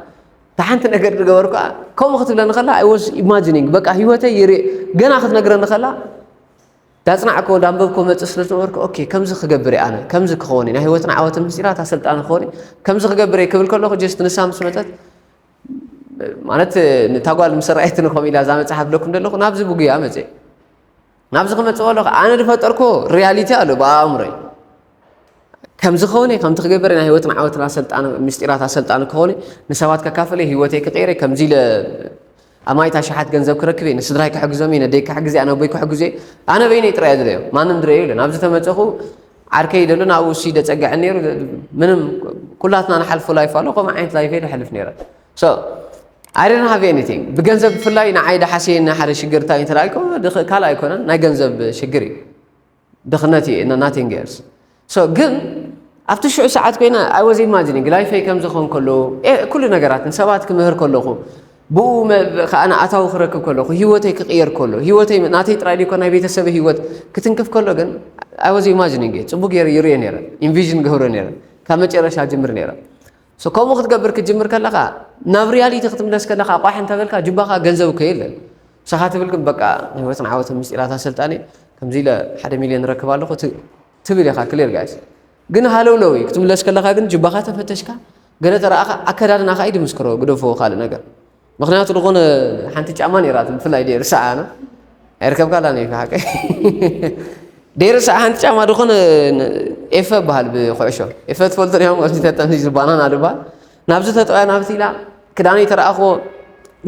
እታ ሓንቲ ነገር ዝገበርኩ፣ ከምኡ ክትብለኒ ከላ፣ I was imagining፣ በቃ ህይወተይ ይርኢ-፣ ገና ክትነግረኒ ከላ፣ ዳጽናዕኮ፣ ዳንበብኮ መጽእ ስለ ዝነበርኩ፣ ኦኬ፣ ከምዚ ክገብር እየ ኣነ፣ ከምዚ ክኸውን እየ፣ ናይ ህይወትና ዓወትን ምስጢራት ኣሰልጣኒ ክኸውን እየ፣ ከምዚ ክገብር እየ ክብል ከለኹ፣ ጀስት ንሳ ምስ መጸት፣ ማለት፣ ንታ ጓል ምስ ረኣየትኒ ከምኡ ኢላ እዛ መጽሓፍ ለኩም ዘለኹ፣ ናብዚ ብጉያ መጸ። ናብዚ ክመፅእ ከለኹ ኣነ ዝፈጠርኮ ሪያሊቲ ኣሎ ብኣእምሮይ። ከምዚ ከሆነ ከምቲ ክገብር ናይ ህይወትን ዓወትን ኣሰልጣኒ ምስጢራት ኣሰልጣኒ ከሆነ ንሰባት ከካፍለ ህይወተይ ክቀይረ ከምዚ ኢለ ኣማይታ ሸሓት ገንዘብ ክረክብ እየ፣ ንስድራይ ክሕግዞም እየ፣ ነደይ ክሕግዝ እየ፣ ኣነ ኣቦይ ክሕግዞ እየ። ኣነ በይነይ ጥራይ እየ ዝደዮ፣ ማንም ዝረእዮ የለን። ኣብዚ ተመፀኹ ዓርከይ ደሎ ናብኡ እሱ ደፀግዐ ነይሩ። ምንም ኩላትና ንሓልፎ ላይፍ ኣሎ፣ ከምኡ ዓይነት ላይፍ እየ ደሕልፍ ነይረ። So I didn't have anything። ብገንዘብ ብፍላይ ንዓይ ደሓስየኒ ሓደ ሽግር እንታይ እንተ ደኣ ኢልኩም፣ ድኽ-፣ ካልእ ኣይኮነን፣ ናይ ገንዘብ ሽግር እዩ። ድኽነት እዩ፣ ና-፣ nothing else። So ግን ኣብቲ ሽዑ ሰዓት ኮይነ I was imagining ላይፈይ ከም ዝኾን ከሎ፣ ኤ፣ ኩሉ ነገራት ንሰባት ክምህር ከለኹ፣ ብኡ መ-፣ ከኣ ኣታዊ ክረክብ ከለኹ፣ ህይወተይ ክቕየር ከሎ፣ ህይወተይ ናተይ ጥራይ ደይኮን ናይ ቤተሰብ ህይወት ክትንክፍ ከሎ ግን I was imagining it። ጽቡቅ ገይረ ይርእዮ ነይረ፣ ኢንቪዥን ገብሮ ነይረ፣ ካብ መጨረሻ ጅምር ነይረ። So ከምኡ ክትገብር ክትጅምር ከለኻ፣ ናብ ሪያሊቲ ክትምለስ ከለኻ፣ ቋሕ እንተበልካ ጅባኻ ገንዘብ እኮ የለን። ንስኻ ትብል ግን በቃ ህይወትን ዓወትን ምስጢራት ኣሰልጣኒ ከምዚ ኢለ ሓደ ሚልዮን ረክብ ኣለኹ ት-፣ ትብል ኢኻ፣ ክሊር ጋይስ። ግን ሃለውለው እዩ። ክትምለስ ከለኻ ግን ጅባኻ ተፈተሽካ፣ ገለ ተረኣኻ፣ ኣከዳድናኻ እዩ ድምስክሮ፣ ግደፎ ካልእ ነገር። ምኽንያቱ ዝኾነ ሓንቲ ጫማ ነይራ፣ ብፍላይ ደይ ርስዓ፣ ኣነ ኣይርከብካላን እዩ፣ ሓቀይ። ደይ ርስዓ ሓንቲ ጫማ ዝኾነ ኤፈ በሃል ብኩዕሾ። ኤፈ ትፈልጡ ዲኹም? ኣብዚ ተጠምዚ ባናና ድበሃል። ናብዚ ተጠውያ ናብቲ ኢላ ክዳነይ ተረኣኽዎ፣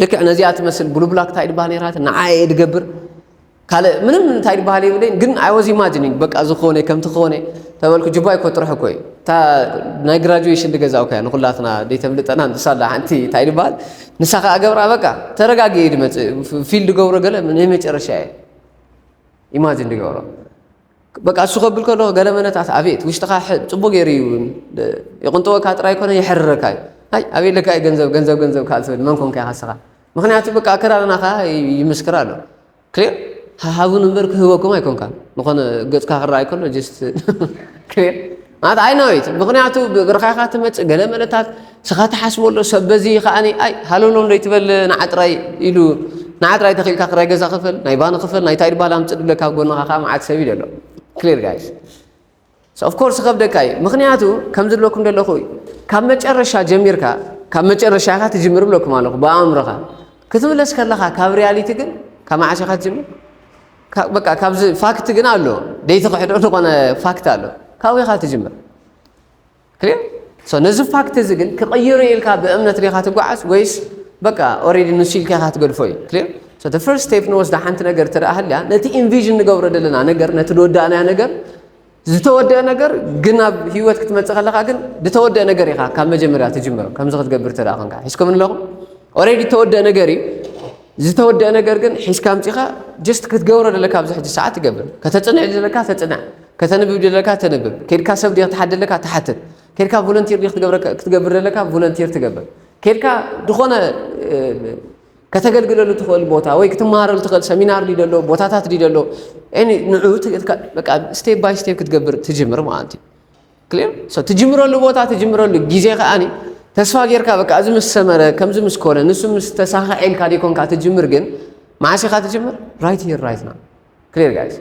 ልክዕ ነዚኣ ትመስል ብሉ ብላክ እንታይ ድበሃል ነይራ? ንዓ እየ ድገብር። ካልእ ምንም እንታይ ድበሃል የብለይን፣ ግን I was imagining በቃ ዝኾነ ከምቲ ኾነ ተበልኩ። ጅባይ እኮ ጥርሑ እኮ እዩ። እታ ናይ ግራጁዌሽን ድገዛእኩ እያ ንኹላትና ደይተፍልጠና ንሳ ኣላ ሓንቲ እንታይ ድበሃል? ንሳ ከኣ ገብራ በቃ ተረጋጊ እየ ድመጽእ። ፊል ድገብሮ ገለ ናይ መጨረሻ እየ። ኢማጂን ድገብሮ። በቃ እሱ ከብል ከለኹ ገለ መነታት ኣቤት ውሽጥኻ ሕ-፣ ጽቡቅ ገይሩ እዩ። ይቕንጥወካ ጥራይ ኮነ ይሕርረካ እዩ። ኣይ ኣቤት ለካ እዩ ገንዘብ፣ ገንዘብ፣ ገንዘብ ከኣ ትብል መን ኮንካ ኢኻ ንስኻ? ምኽንያቱ በቃ ኣከዳድናኻ ይ-፣ ይምስክር ኣሎ። ክሊር? ሃ-፣ ሃቡን እምበር ክህበኩም ኣይኮንካን። ዝኾነ ገጽካ ክረኣይ ከሎ ጀስት ክሊር? ማለት ኣይ ኖ ኢት። ምኽንያቱ ብ-፣ ብርኻኻ ትመጽእ ገለ መለታት ስኻ ትሓስቦ ኣሎ ሰብ በዚ ከኣኒ ኣይ ሃለውሎም ደይትበል ንዓጥራይ ኢሉ ንዓጥራይ ተኺልካ ክራይ ገዛ ክፈል፣ ናይ ባኒ ክፈል፣ ናይ ታይ ድበሃል ኣምጽእ ድብለካ ኣብ ጎንኻ ከኣ መዓት ሰብ እዩ ዘሎ። ክሊር ጋይስ። So of course ክኸብደካ እዩ። ምኽንያቱ ከምዚ ዝብለኩም ዘለኹ እዩ። ካብ መጨረሻ ጀሚርካ፣ ካብ መጨረሻ ኢኻ ትጅምር ብለኩም ኣለኹ ብኣእምሮኻ። ክትምለስ ከለኻ ካብ ሪያሊቲ ግን ካብ መዓስ ኢኻ ትጅምር? ካ-፣ በቃ ካብዚ ፋክት ግን ኣሎ። ደይትኽሕዶ ዝኾነ ፋክት ኣሎ። ካብኡ ኢኻ ትጅምር። ክሊር? So ነዚ ፋክት እዚ ግን ክቕይሮ ኢልካ ብእምነት ዲኻ ትጓዓዝ ወይስ በቃ ኦሬዲ ንሱ ኢልካ ኢኻ ትገድፎ እዩ? ክሊር? So the first step ንወስዳ ሓንቲ ነገር እንተ ደኣ ሃልያ ነቲ ኢንቪዥን ንገብሮ ዘለና ነገር፣ ነቲ ዝወዳእናዮ ነገር፣ ዝተወደአ ነገር ግን ናብ ህይወት ክትመጽእ ከለኻ ግን ዝተወደአ ነገር ኢኻ ካብ መጀመርያ ትጅምሮ። ከምዚ ክትገብር እንተ ደኣ ኮንካ ሒዝኩም ኣለኹም ኦሬዲ ዝተወደአ ነገር እዩ። ዝተወደአ ነገር ግን ሒዝካ ኣምጺኻ ጀስት ክትገብሮ ዘለካ ኣብዚ ሕጂ ሰዓት ትገብር። ከተጽንዕ ዘለካ ተጽንዕ፣ ከተንብብ ዘለካ ተንብብ፣ ኬድካ ሰብ ድኻ ትሓት ዘለካ ትሓትት፣ ኬድካ ቮለንቲር ድኻ ክትገብረ-፣ ክትገብር ዘለካ ቮለንቲር ትገብር፣ ኬድካ ዝኾነ፣ እ፣ ከተገልግለሉ ትኽእል ቦታ ወይ ክትመሃረሉ ትኽእል ሰሚናር ድዩ ዘሎ፣ ቦታታት ድዩ ዘሎ፣ ኤኒ ንዑ ት-፣ ትካ-፣ በቃ ስቴፕ ባይ ስቴፕ ክትገብር ትጅምር ማለት እዩ። ክሊር? So ትጅምረሉ ቦታ፣ ትጅምረሉ ግዜ ከኣኒ ተስፋ ጌርካ በቃ እዚ ምስ ሰመረ፣ ከምዚ ምስ ኮነ፣ ንሱ ምስ ተሳኽዐ ኢልካ ደይኮንካ ትጅምር፣ ግን መዓስ ኢኻ ትጅምር? ራይት ሂር ራይት ናው። ክሊር ጋይስ?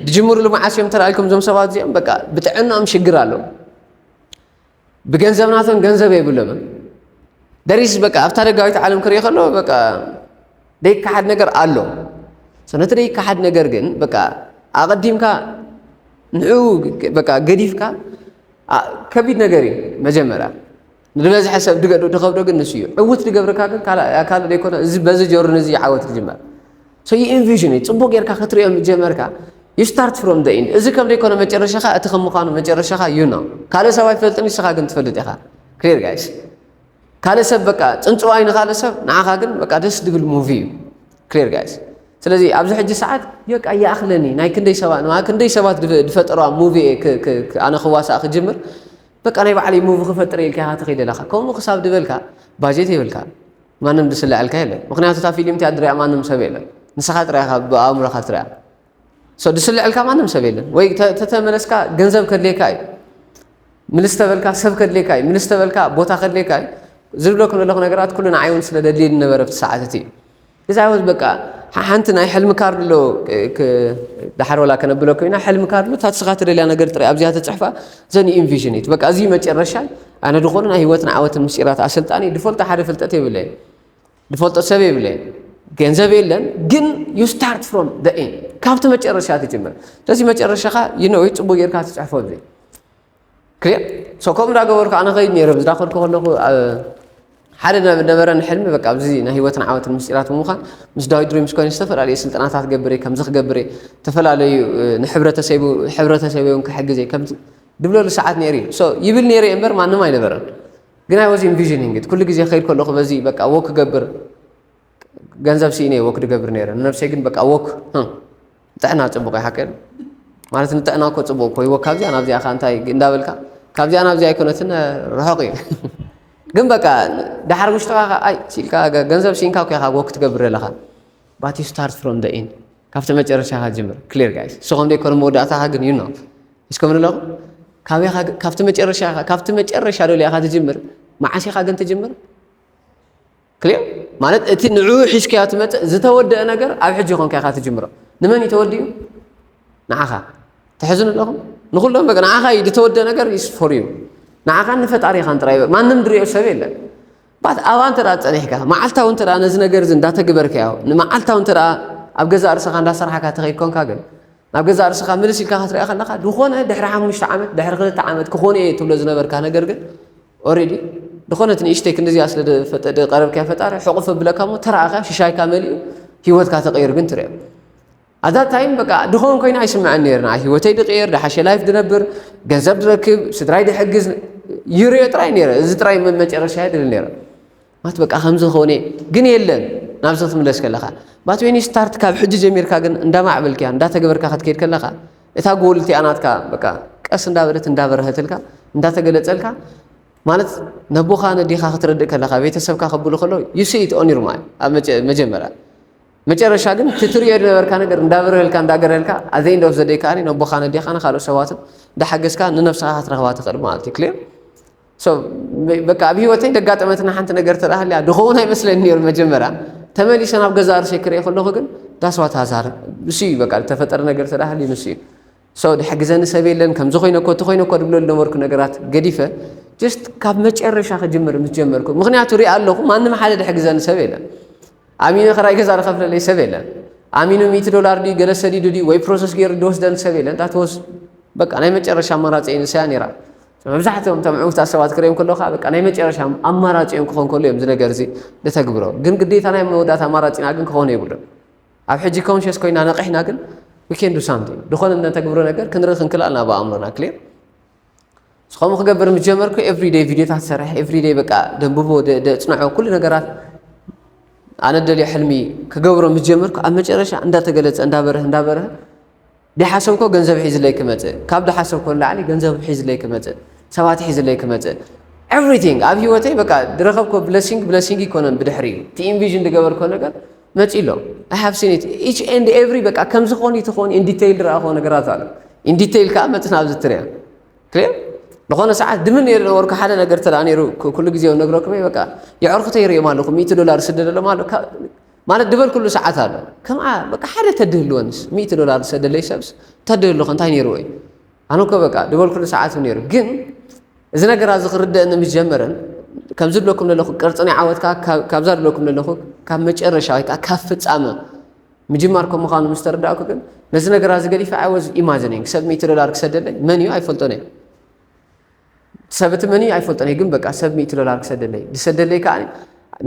ዝጅምርሉ መዓስ እዮም እንተ ደኣ ኢልኩም እዞም ሰባት እዚኦም በቃ ብጥዕናኦም ሽግር ኣሎ። ብገንዘብ ናቶም ገንዘብ የብሎምን። ደሪስ በቃ ኣብታ ደጋዊት ዓለም ክርኢ ከሎ በቃ ደይከሓድ ነገር ኣሎ። So ነቲ ደይከሓድ ነገር ግን በቃ ኣቐዲምካ ንዕኡ በቃ ገዲፍካ፣ ኣ-፣ ከቢድ ነገር እዩ መጀመርያ። ንዝበዝሐ ሰብ ድገ-፣ ድኸብዶ ግን ንሱ እዩ። ዕውት ድገብረካ ግን ካልእ፣ ካልእ ደይኮነ፣ እዚ በዚ ጆርኒ እዚ ዓወት ክጅመር። So you envision it። ጽቡቕ ጌርካ ክትርእዮ ምስ ጀመርካ፣ you start from the end። እዚ ከም ደይኮነ መጨረሻኻ፣ እቲ ከም ምዃኑ መጨረሻኻ you know። ካልእ ሰብ ኣይፈልጥን፣ ንስኻ ግን ትፈልጥ ኢኻ። ክሊር ጋይስ። ካልእ ሰብ በቃ ጽንጽዋይ ንኻልእ ሰብ፣ ንዓኻ ግን በቃ ደስ ድብል ሙቪ እዩ። ክሊር ጋይስ። ስለዚ ኣብዚ ሕጂ ሰዓት በቃ ይኣኽለኒ፣ ናይ ክንደይ ሰባት፣ ናይ ክንደይ ሰባት ድፈ-፣ ድፈጠርዋ ሙቪ እየ ክ-፣ ክ-፣ ክ-፣ ኣነ ክዋሳእ ክጅምር፣ በቃ ናይ ባዕለይ ሙቪ ክፈጥር እየ ኢልካ ኢኻ ትኸይድ ዘለኻ። ከምኡ ክሳብ ድበልካ ባጀት የብልካ። ማንም ድስልዐልካ የለን። ምኽንያቱ እታ ፊልም እቲኣ ድሪኣ ማንም ሰብ የለን። ንስኻ ጥራይ ኢኻ ብኣእምሮኻ ትሪኣ። So ድስልዐልካ ማንም ሰብ የለን። ወይ ተ-፣ ተተመለስካ ገንዘብ ከድልየካ እዩ። ምልስ ተበልካ ሰብ ከድልየካ እዩ። ምልስ ተበልካ ቦታ ከድልየካ እዩ። ዝብለኩም ዘለኹ ነገራት ኩሉ ንዓይ እውን ስለ ደድልየኒ ነበረ ኣብቲ ሰዓት እቲ። እዚ ኣይወት በቃ ሓ-፣ ሓንቲ ናይ ሕልሚ ካርድ ኣሎ፣ ክ-፣ ክ-፣ ዳሕር ወላ ከነብለኩም ኢና። ሕልሚ ካርድ ኣሎ፣ እታ ንስኻ ትደልያ ነገር ጥራይ ኣብዚኣ ተጽሕፋ፣ ዘን ኢንቪዥን ኢት። በቃ እዚ መጨረሻ ኣነ ዝኾነ ናይ ህይወትን ዓወትን ምስጢራት ኣሰልጣኒ ድፈልጦ ሓደ ፍልጠት የብለይን። ድፈልጦ ሰብ የብለይን። ገንዘብ የለን፣ ግን you start from the end፣ ካብቲ መጨረሻ ትጅምር። ስለዚ መጨረሻኻ you know ጽቡቅ ጌርካ ትጽሕፎ። እዚ ክሊር። So ከምኡ እንዳገበርኩ ኣነ ከይድ ነይረ። ዝዳኸልኩ ከለኹ ሓደ ነበረን ሕልሚ፣ በቃ ኣብዚ ናይ ህይወትን ዓወትን ምስጢራት ብምዃን ምስ ዳዊት ድሪምስ ኮይነ ዝተፈላለዩ ስልጠናታት ገብር እየ፣ ከምዚ ክገብር እየ፣ ዝተፈላለዩ ንሕብረተሰቡ፣ ሕብረተሰበይ እውን ክሕግዝ እየ ከምዚ ድብለሉ ሰዓት ነይሩ እዩ። So ይብል ነይረ እየ እምበር ማንም ኣይነበረን። ግን I was envisioning it። ኩሉ ግዜ ከይድ ከለኹ በዚ በቃ ወክ ክገብር ገንዘብ ስኢነ እየ ወክ ድገብር ነይረ። ንነብሰይ ግን በቃ ወክ ጥዕና ጽቡቕ እዩ ሓቀ ማለት ንጥዕና እኮ ጽቡቕ እኮ ይወ ካብዚኣ ናብዚኣ ከ እንታይ እንዳበልካ ካብዚኣ ናብዚኣ ኣይኮነትን፣ ርሑቕ እዩ። ግን በቃ ድሓር ውሽጥኻ ከ ኣይ ሲልካ ገ- ገንዘብ ሲንካ እኮ ኢኻ ወክ ትገብር ዘለኻ። But you start from the end። ካብቲ መጨረሻኻ ጅምር። Clear guys። ንስኹም ደይኮነ መወዳእታኻ ግን you know። እስከ ምን ኣለኹ? ካበይኻ ግ- ካብቲ መጨረሻኻ ካብቲ መጨረሻ ዶ ኢኻ ትጅምር? መዓስ ኢኻ ግን ትጅምር? ክሊር ማለት እቲ ንዕኡ ሒዝካዮ ትመጽእ ዝተወደአ ነገር ኣብ ሕጂ ኮንካ ኢኻ ትጅምሮ። ንመን እዩ ተወዲኡ? ንዓኻ። ትሕዝኑ ኣለኹም? ንኹሎም በቃ ንዓኻ እዩ ዝተወደአ ነገር is for you። ንዓኻን ንፈጣሪኻን ጥራይ በ- ማንም ድሪኦ ሰብ የለን። ባት ኣብኣ እንተ ደኣ ጸኒሕካ መዓልታዊ እንተ ደኣ ነዚ ነገር እዚ እንዳተግበርካዮ ንመዓልታዊ እንተ ደኣ ኣብ ገዛእ ርእስኻ እንዳሰርሓካ ተኸይድ ኮንካ ግን ናብ ገዛእ ርእስኻ ምልስ ኢልካ ክትሪኣ ከለኻ ዝኾነ ድሕሪ ሓሙሽተ ዓመት ድሕሪ ክልተ ዓመት ክኾነ እየ ትብሎ ዝነበርካ ነገር ግን ኦሬዲ ዝኾነት ንእሽተይ ክንዲዚኣ ስለ ዝፈጠ- ዝቐረብካያ ፈጣሪ ሕቑፍ ኣብለካ እሞ ተራእኻ ሽሻይካ መሊኡ ህይወትካ ተቐይሩ ግን ትሪኦ ኣዛ ታይም በቃ ድኾን ኮይና ኣይስምዐን ነይር ንዓ ህይወተይ ድቕየር ድሓሸ ላይፍ ድነብር ገንዘብ ድረክብ ስድራይ ድሕግዝ ይርዮ ጥራይ ነይረ እዚ ጥራይ መ- መጨረሻ ድብል ነይረ ማት በቃ ከምዚ ዝኾነ ግን የለን ናብዚ ክትምለስ ከለኻ but when you start ካብ ሕጂ ጀሚርካ ግን እንዳማዕበልክያ እንዳተገበርካ ክትከይድ ከለኻ እታ ጎል እቲኣ ናትካ በቃ ቀስ እንዳበለት እንዳበረሀትልካ እንዳተገለፀልካ ማለት ነቦኻ ነዲኻ ክትረድእ ከለኻ ቤተሰብካ ከብሉ ከሎ you see it on your mind ኣብ መጀ- መጀመርያ መጨረሻ ግን ትትሪኦ ዝነበርካ ነገር እንዳበረህልካ እንዳገረህልካ at the end of the day ከኣ ነቦኻ ነዲኻ ንካልኦት ሰባትን እንዳሓገዝካ ንነብስኻ ክትረኽባ ትኽእል ማለት እዩ clear so በቃ ኣብ ህይወተይ ደጋጠመትና ሓንቲ ነገር ተዳሃልያ ድኸውን ኣይመስለኒ ነይሩ መጀመርያ ተመሊሰ ናብ ገዛ ርእሰይ ክርኢ ከለኹ ግን that's what has happened ንሱ እዩ በቃ ዝተፈጠረ ነገር ተዳሃልዩ ንሱ እዩ so ድሕግዘኒ ሰብ የለን ከምዚ ኮይነ እኮ እቲ ኮይነ እኮ ድብሎ ዝነበርኩ ነገራት ገዲፈ just ካብ መጨረሻ ክጅምር ምስ ጀመርኩ ምክንያቱ ሪኣ ኣለኹ ማንም ሓደ ድሕግዘኒ ሰብ የለን ኣሚኑ ክራይ ገዛ ዝኸፍለለይ ሰብ የለን ኣሚኑ ሚእቲ ዶላር ድዩ ገለ ሰዲዱ ድዩ ወይ ፕሮሰስ ገይሩ ዝወስደኒ ሰብ የለን that was በቃ ናይ መጨረሻ ኣማራፂ እዩ ንሳያ ነይራ መብዛሕትኦም እቶም ዕውታት ሰባት ክርእዮም ከለኹ ከዓ በቃ ናይ መጨረሻ ኣማራፂ እዮም ክኾን ከሎ እዮም እዚ ነገር እዚ ንተግብሮ ግን ግዴታ ናይ መወዳእታ ኣማራፂና ግን ክኾነ የብሉን ኣብ ሕጂ ኮንሽስ ኮይና ነቂሕና ግን we can do something ዝኾነ እነተግብሮ ነገር ክንርኢ ክንክእል ኣለና ብኣእምሮና clear ንስኸምኡ ክገብር ምስ ጀመርኩ everyday ቪድዮታት ዝሰርሕ everyday በቃ ደንብቦ ደ- ደጽንዖ ኩሉ ነገራት ኣነ ደልዮ ሕልሚ ክገብሮ ምስ ጀመርኩ ኣብ መጨረሻ እንዳተገለጸ እንዳበረህ እንዳበረህ ድሓሰብኮ ገንዘብ ሒዝለይ ክመጽእ ካብ ድሓሰብኮ ንላዕሊ ገንዘብ ሒዝለይ ክመጽእ ሰባት ሒዝለይ ክመጽእ everything ኣብ ህይወተይ በቃ ዝረኸብኮ blessing blessing ይኮነን ብድሕሪኡ እቲ ኢንቪዥን ዝገበርኮ ነገር መጺእ ኣሎ I have seen it each and every በቃ ከምዚ ክኾን እዩ ትኾን in detail ዝረኣኽዎ ነገራት ኣሎ in detail ከዓ መጽእ ናብዚ ትሪያ clear ዝኾነ ሰዓት ድምን ነይሩ ነበርኩ ሓደ ነገር ተዳ ነይሩ ኩሉ ግዜ ነግረኩም በቃ የዕርክተይ ይርእዮም ኣለኹ ሚእቲ ዶላር ስደደሎም ኣሎ ማለት ድበልኩሉ ሰዓት ኣሎ ከምኣ በቃ ሓደ ተድህልወንስ ሚእቲ ዶላር ዝሰደለይ ሰብስ ተድህልኹ እንታይ ነይርዎ እዩ ኣነ እኮ በቃ ድበልኩሉ ሰዓት ነይሩ ግን እዚ ነገር እዚ ክርደእኒ ምስ ጀመረን ከምዚ ድለኩም ዘለኹ ቅርፂ ናይ ዓወትካ ካብ- ካብዛ ድለኩም ዘለኹ ካብ መጨረሻ ወይ ከዓ ካብ ፍፃመ ምጅማር ከም ምዃኑ ምስ ተረዳእኩ ግን ነዚ ነገር እዚ ገዲፈ I was imagining ሰብ ሚእቲ ዶላር ክሰደለይ መን እዩ ኣይፈልጦን እየ ሰብ እቲ መን እዩ ኣይፈልጦን እየ ግን በቃ ሰብ ሚእቲ ዶላር ክሰደለይ ዝሰደለይ ከዓ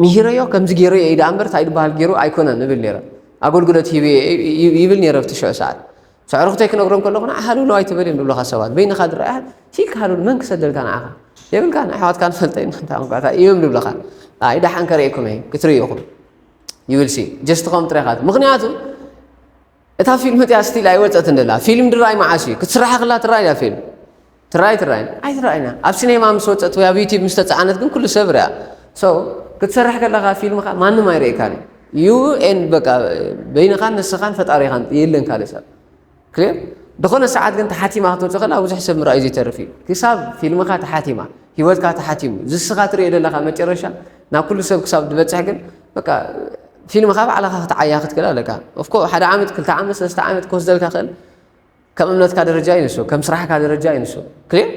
ምሂረዮ ከምዚ ገይረዮ እዩ ደኣ እምበር እንታይ ዝበሃል ገይሩ ኣይኮነን እብል ነይረ ኣገልግሎት ሂበ ይብል ነይረ ኣብቲ ሽዑ ሰዓት ኣዕሩኽተይ ክነግሮም ከለኹ ንዓ ሃልውለው ኣይትበል እዮም ዝብሉኻ ሰባት በይንኻ ዝረኣያ ሂልካ ሃልውል መን ክሰደልካ ንዓኻ የብልካን ኣሕዋትካ ንፈልጠ ኢና እንታይ ቋንቋታ እዮም ዝብሉኻ ኣይ ደሓን ከርእየኩም እየ ክትርእዩ ኢኹም you will see just ከምኡ ጥራይ ኢኻ ምኽንያቱ እታ ፊልም እቲኣ ስቲል ኣይወፀትን ደላ ፊልም ድራይ መዓስ እዩ ክትስራሕ ከላ ትራይ እያ ፊልም ትራይ ትራይ ኣይትራይና ኣብ ሲኔማ ምስ ወፀት ወይ ኣብ ዩቲብ ምስ ተፃዓነት ግን ኩሉ ሰብ ርያ so ክትሰርሕ ከለካ ፊልምካ ማንም ኣይርእየካን እዩ you and በቃ በይንካን ንስካን ፈጣሪካን የለን ካልእ ሰብ ክሊር ዝኾነ ሰዓት ግን ተሓቲማ ክትወፅእ ከላ ብዙሕ ሰብ ምርኣዩ ዘይተርፍ እዩ ክሳብ ፊልምካ ተሓቲማ ሂወትካ ተሓቲሙ ዝስካ ትሪኦ ዘለካ መጨረሻ ናብ ኩሉ ሰብ ክሳብ ዝበፅሕ ግን በቃ ፊልምካ ባዕልካ ክትዓያ ክትክእል ኣለካ ኦፍኮ ሓደ ዓመት ክልተ ዓመት ሰለስተ ዓመት ክወስደልካ ክእል ከም እምነትካ ደረጃ ይንሱ ከም ስራሕካ ደረጃ ይንሱ ክሊር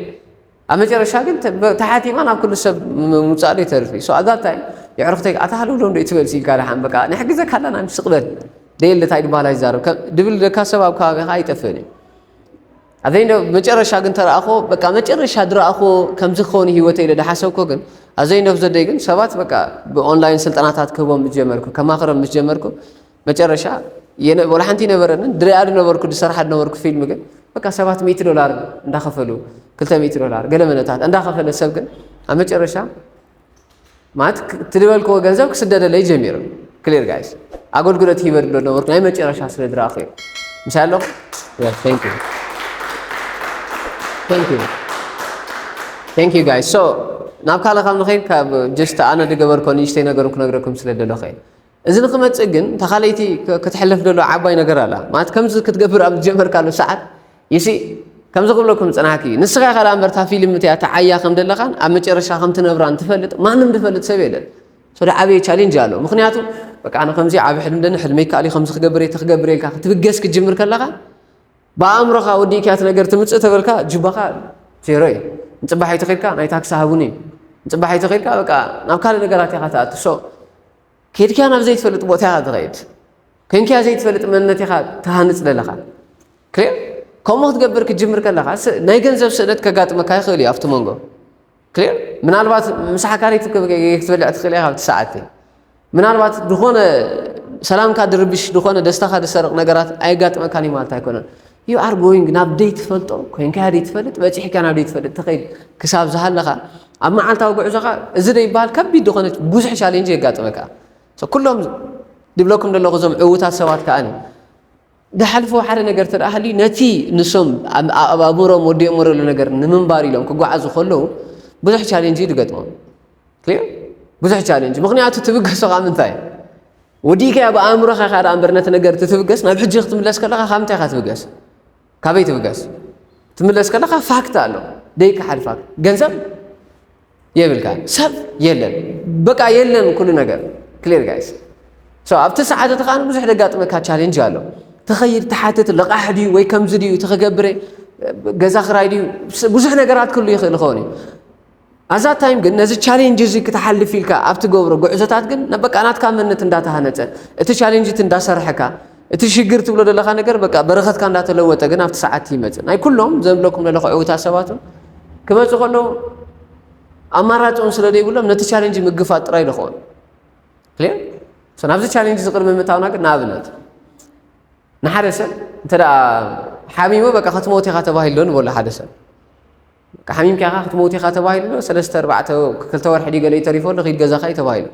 ኣብ መጨረሻ ግን ተ- በ- ተሓቲማ ናብ ኩሉ ሰብ ም- ምውፃእ ዶ ይተርፍ እዩ። So፣ ኣዛታይ የዕርኽተይ ኣታ ሃለውለው ዶ ይትበል ኢልካ ደሓን በቃ ንሕግዘካ ኣለና፣ ስቕ በል ደየለ ታይ ድበሃል ኣይዛረብ ከም- ድብል ደካ ሰብ ኣብ ከባቢኻ ኣይጠፍእን እዩ። ኣዘይ እንዶ መጨረሻ ግን ተረኣኾ በቃ መጨረሻ ድረኣኾ ከምዚ ክኸውን ህይወተይ ኢለ ደሓሰብኮ ግን ኣዘይ እንዶ ዘደይ ግን ሰባት በቃ ብኦንላይን ስልጠናታት ክህቦም ምስ ጀመርኩ ከማኽሮም ምስ ጀመርኩ መጨረሻ የነ- ወላ ሓንቲ ይነበረንን ድሪኣ ዝነበርኩ ድሰርሓ ዝነበርኩ ፊልም ግን በቃ ሰባት ሚእቲ ዶላር እንዳኸፈሉ ክልተ ሚእቲ ዶላር ገለ መለታት እንዳኸፈለ ሰብ ግን ኣብ መጨረሻ ማለት ክ- እቲ ዝበልክዎ ገንዘብ ክስደደለይ ጀሚሩ። Clear guys፣ ኣገልግሎት ሂበ ዝብሎ ነበርኩ ናይ መጨረሻ ስለ ዝረኣኹ እዩ። ምሳይ ኣለኹ? Yes, thank you. Thank you. Thank you guys. So ናብ ካልእ ካብ ንኸይድ ካብ just ኣነ ዝገበርኮ ንእሽተይ ነገሩ ክነግረኩም ስለ ደለኹ እየ። እዚ ንክመፅእ ግን እታ ካልኣይቲ ክ- ክትሕለፍ ደሎ ዓባይ ነገር ኣላ ማለት ከምዚ ክትገብር ኣብ ዝጀመርካሉ ሰዓት ይሲ ከምዚ ክብለኩም ዝፅናሕኪ ንስኻ ኢኻ ደኣ እምበር እታ ፊልም እቲኣ ተዓያ ከም ዘለኻን ኣብ መጨረሻ ከም ትነብራን ትፈልጥ ማንም ዝፈልጥ ሰብ የለን። So ዝዓበየ ቻሌንጅ ኣሎ። ምኽንያቱ በቃ ኣነ ከምዚ ዓቢ ሕልሚ ኣለኒ፣ ሕልመይ ይከኣል እዩ፣ ከምዚ ክገብር እየ፣ ተክገብር እየ ኢልካ ክትብገስ ክትጅምር ከለኻ ብኣእምሮኻ ወዲእካያ እቲ ነገር ትምፅእ ተበልካ ጅባኻ ዜሮ እዩ። ንፅባሒቱ ከይድካ ናይ ታክሲ ሃቡኒ፣ ንፅባሒቱ ከይድካ በቃ ናብ ካልእ ነገራት ኢኻ ትኣቱ። So ከይድካያ ናብ ዘይትፈልጥ ቦታ ኢኻ ትኸይድ፣ ኮንካያ ዘይትፈልጥ መንነት ኢኻ ትሃንፅ ዘለኻ። ክሊር ከምኡ ክትገብር ክትጅምር ከለኻ ስ- ናይ ገንዘብ ስእነት ከጋጥመካ ይኽእል እዩ ኣብቲ መንጎ። ክሊር ምናልባት ምሳሕ ካሪት ክትበልዕ ትኽእል ኢኻ ኣብቲ ሰዓት ምናልባት ዝኾነ ሰላምካ ድርብሽ ዝኾነ ደስታኻ ድሰርቕ ነገራት ኣይጋጥመካን እዩ ማለት ኣይኮነን። You are going ናብ ደይ ትፈልጦ ኮይንካ ደይ ትፈልጥ በፂሕካ ናብ ደይ ትፈልጥ ትኸይድ ክሳብ ዝሃለኻ ኣብ መዓልታዊ ጉዕዞኻ እዚ ደይ ይበሃል ከቢድ ዝኾነ ብዙሕ ቻሌንጅ የጋጥመካ። So ኩሎም ድብለኩም ዘለኹ እዞም ዕዉታት ሰባት ከኣኒ ድሓልፍዎ ሓደ ነገር ተደኣ ሃልዩ ነቲ ንሶም ኣብ ኣእምሮም ወዲኦሞ ዘሎ ነገር ንምንባር ኢሎም ክጓዓዙ ከለዉ ብዙሕ ቻሌንጅ እዩ ዝገጥሞም። ክሊር ብዙሕ ቻሌንጅ ምኽንያቱ ትብገሶ ካብ ምንታይ ወዲእካያ ብኣእምሮኻ ኢኻ ደኣ እምበር ነቲ ነገር እቲ ትብገስ ናብ ሕጂ ክትምለስ ከለኻ ካብ ምንታይ ኢኻ ትብገስ? ካበይ ትብገስ? ትምለስ ከለኻ ፋክት ኣሎ ደይከሓድ ፋክት ገንዘብ የብልካ ሰብ የለን በቃ የለን ኩሉ ነገር ክሊር ጋይስ ኣብቲ ሰዓት እቲ ከዓ ብዙሕ ደጋጥመካ ቻሌንጅ ኣሎ ትኸይድ ትሓትት ልቓሕ ድዩ ወይ ከምዚ ድዩ እቲ ክገብረ ገዛ ክራይ ድዩ ብዙሕ ነገራት ክህሉ ይኽእል ይኸውን እዩ ኣዛ ታይም ግን ነዚ ቻሌንጅ እዚ ክትሓልፍ ኢልካ ኣብ ትገብሮ ጉዕዞታት ግን በቃ ናትካ መንነት እንዳተሃነፀ እቲ ቻሌንጅ እቲ እንዳሰርሐካ እቲ ሽግር ትብሎ ዘለካ ነገር በቃ በረኸትካ እንዳተለወጠ ግን ኣብቲ ሰዓት ይመፅእ ናይ ኩሎም ዘብለኩም ዘለኹ ዕውታት ሰባት ክመፁ ከለዉ ኣማራፅኦም ስለ ዘይብሎም ነቲ ቻሌንጅ ምግፋጥ ጥራይ ዝኸውን ክሊር ናብዚ ቻሌንጅ እዚ ቅድሚ ምእታውና ግን ንኣብነት ንሓደ ሰብ እንተ ሓሚሙ በቃ ክትሞት ኢኻ ተባሂሉ ንበሎ ሓደ ሰብ ሓሚምካ ኢኻ ክትመውት ኢኻ ተባሂሉ ሰለስተ ኣርባዕተ ክልተ ወርሒ ድዩ ገለ ተሪፎ ኣሎ ኪድ ገዛኻ እዩ ተባሂሉ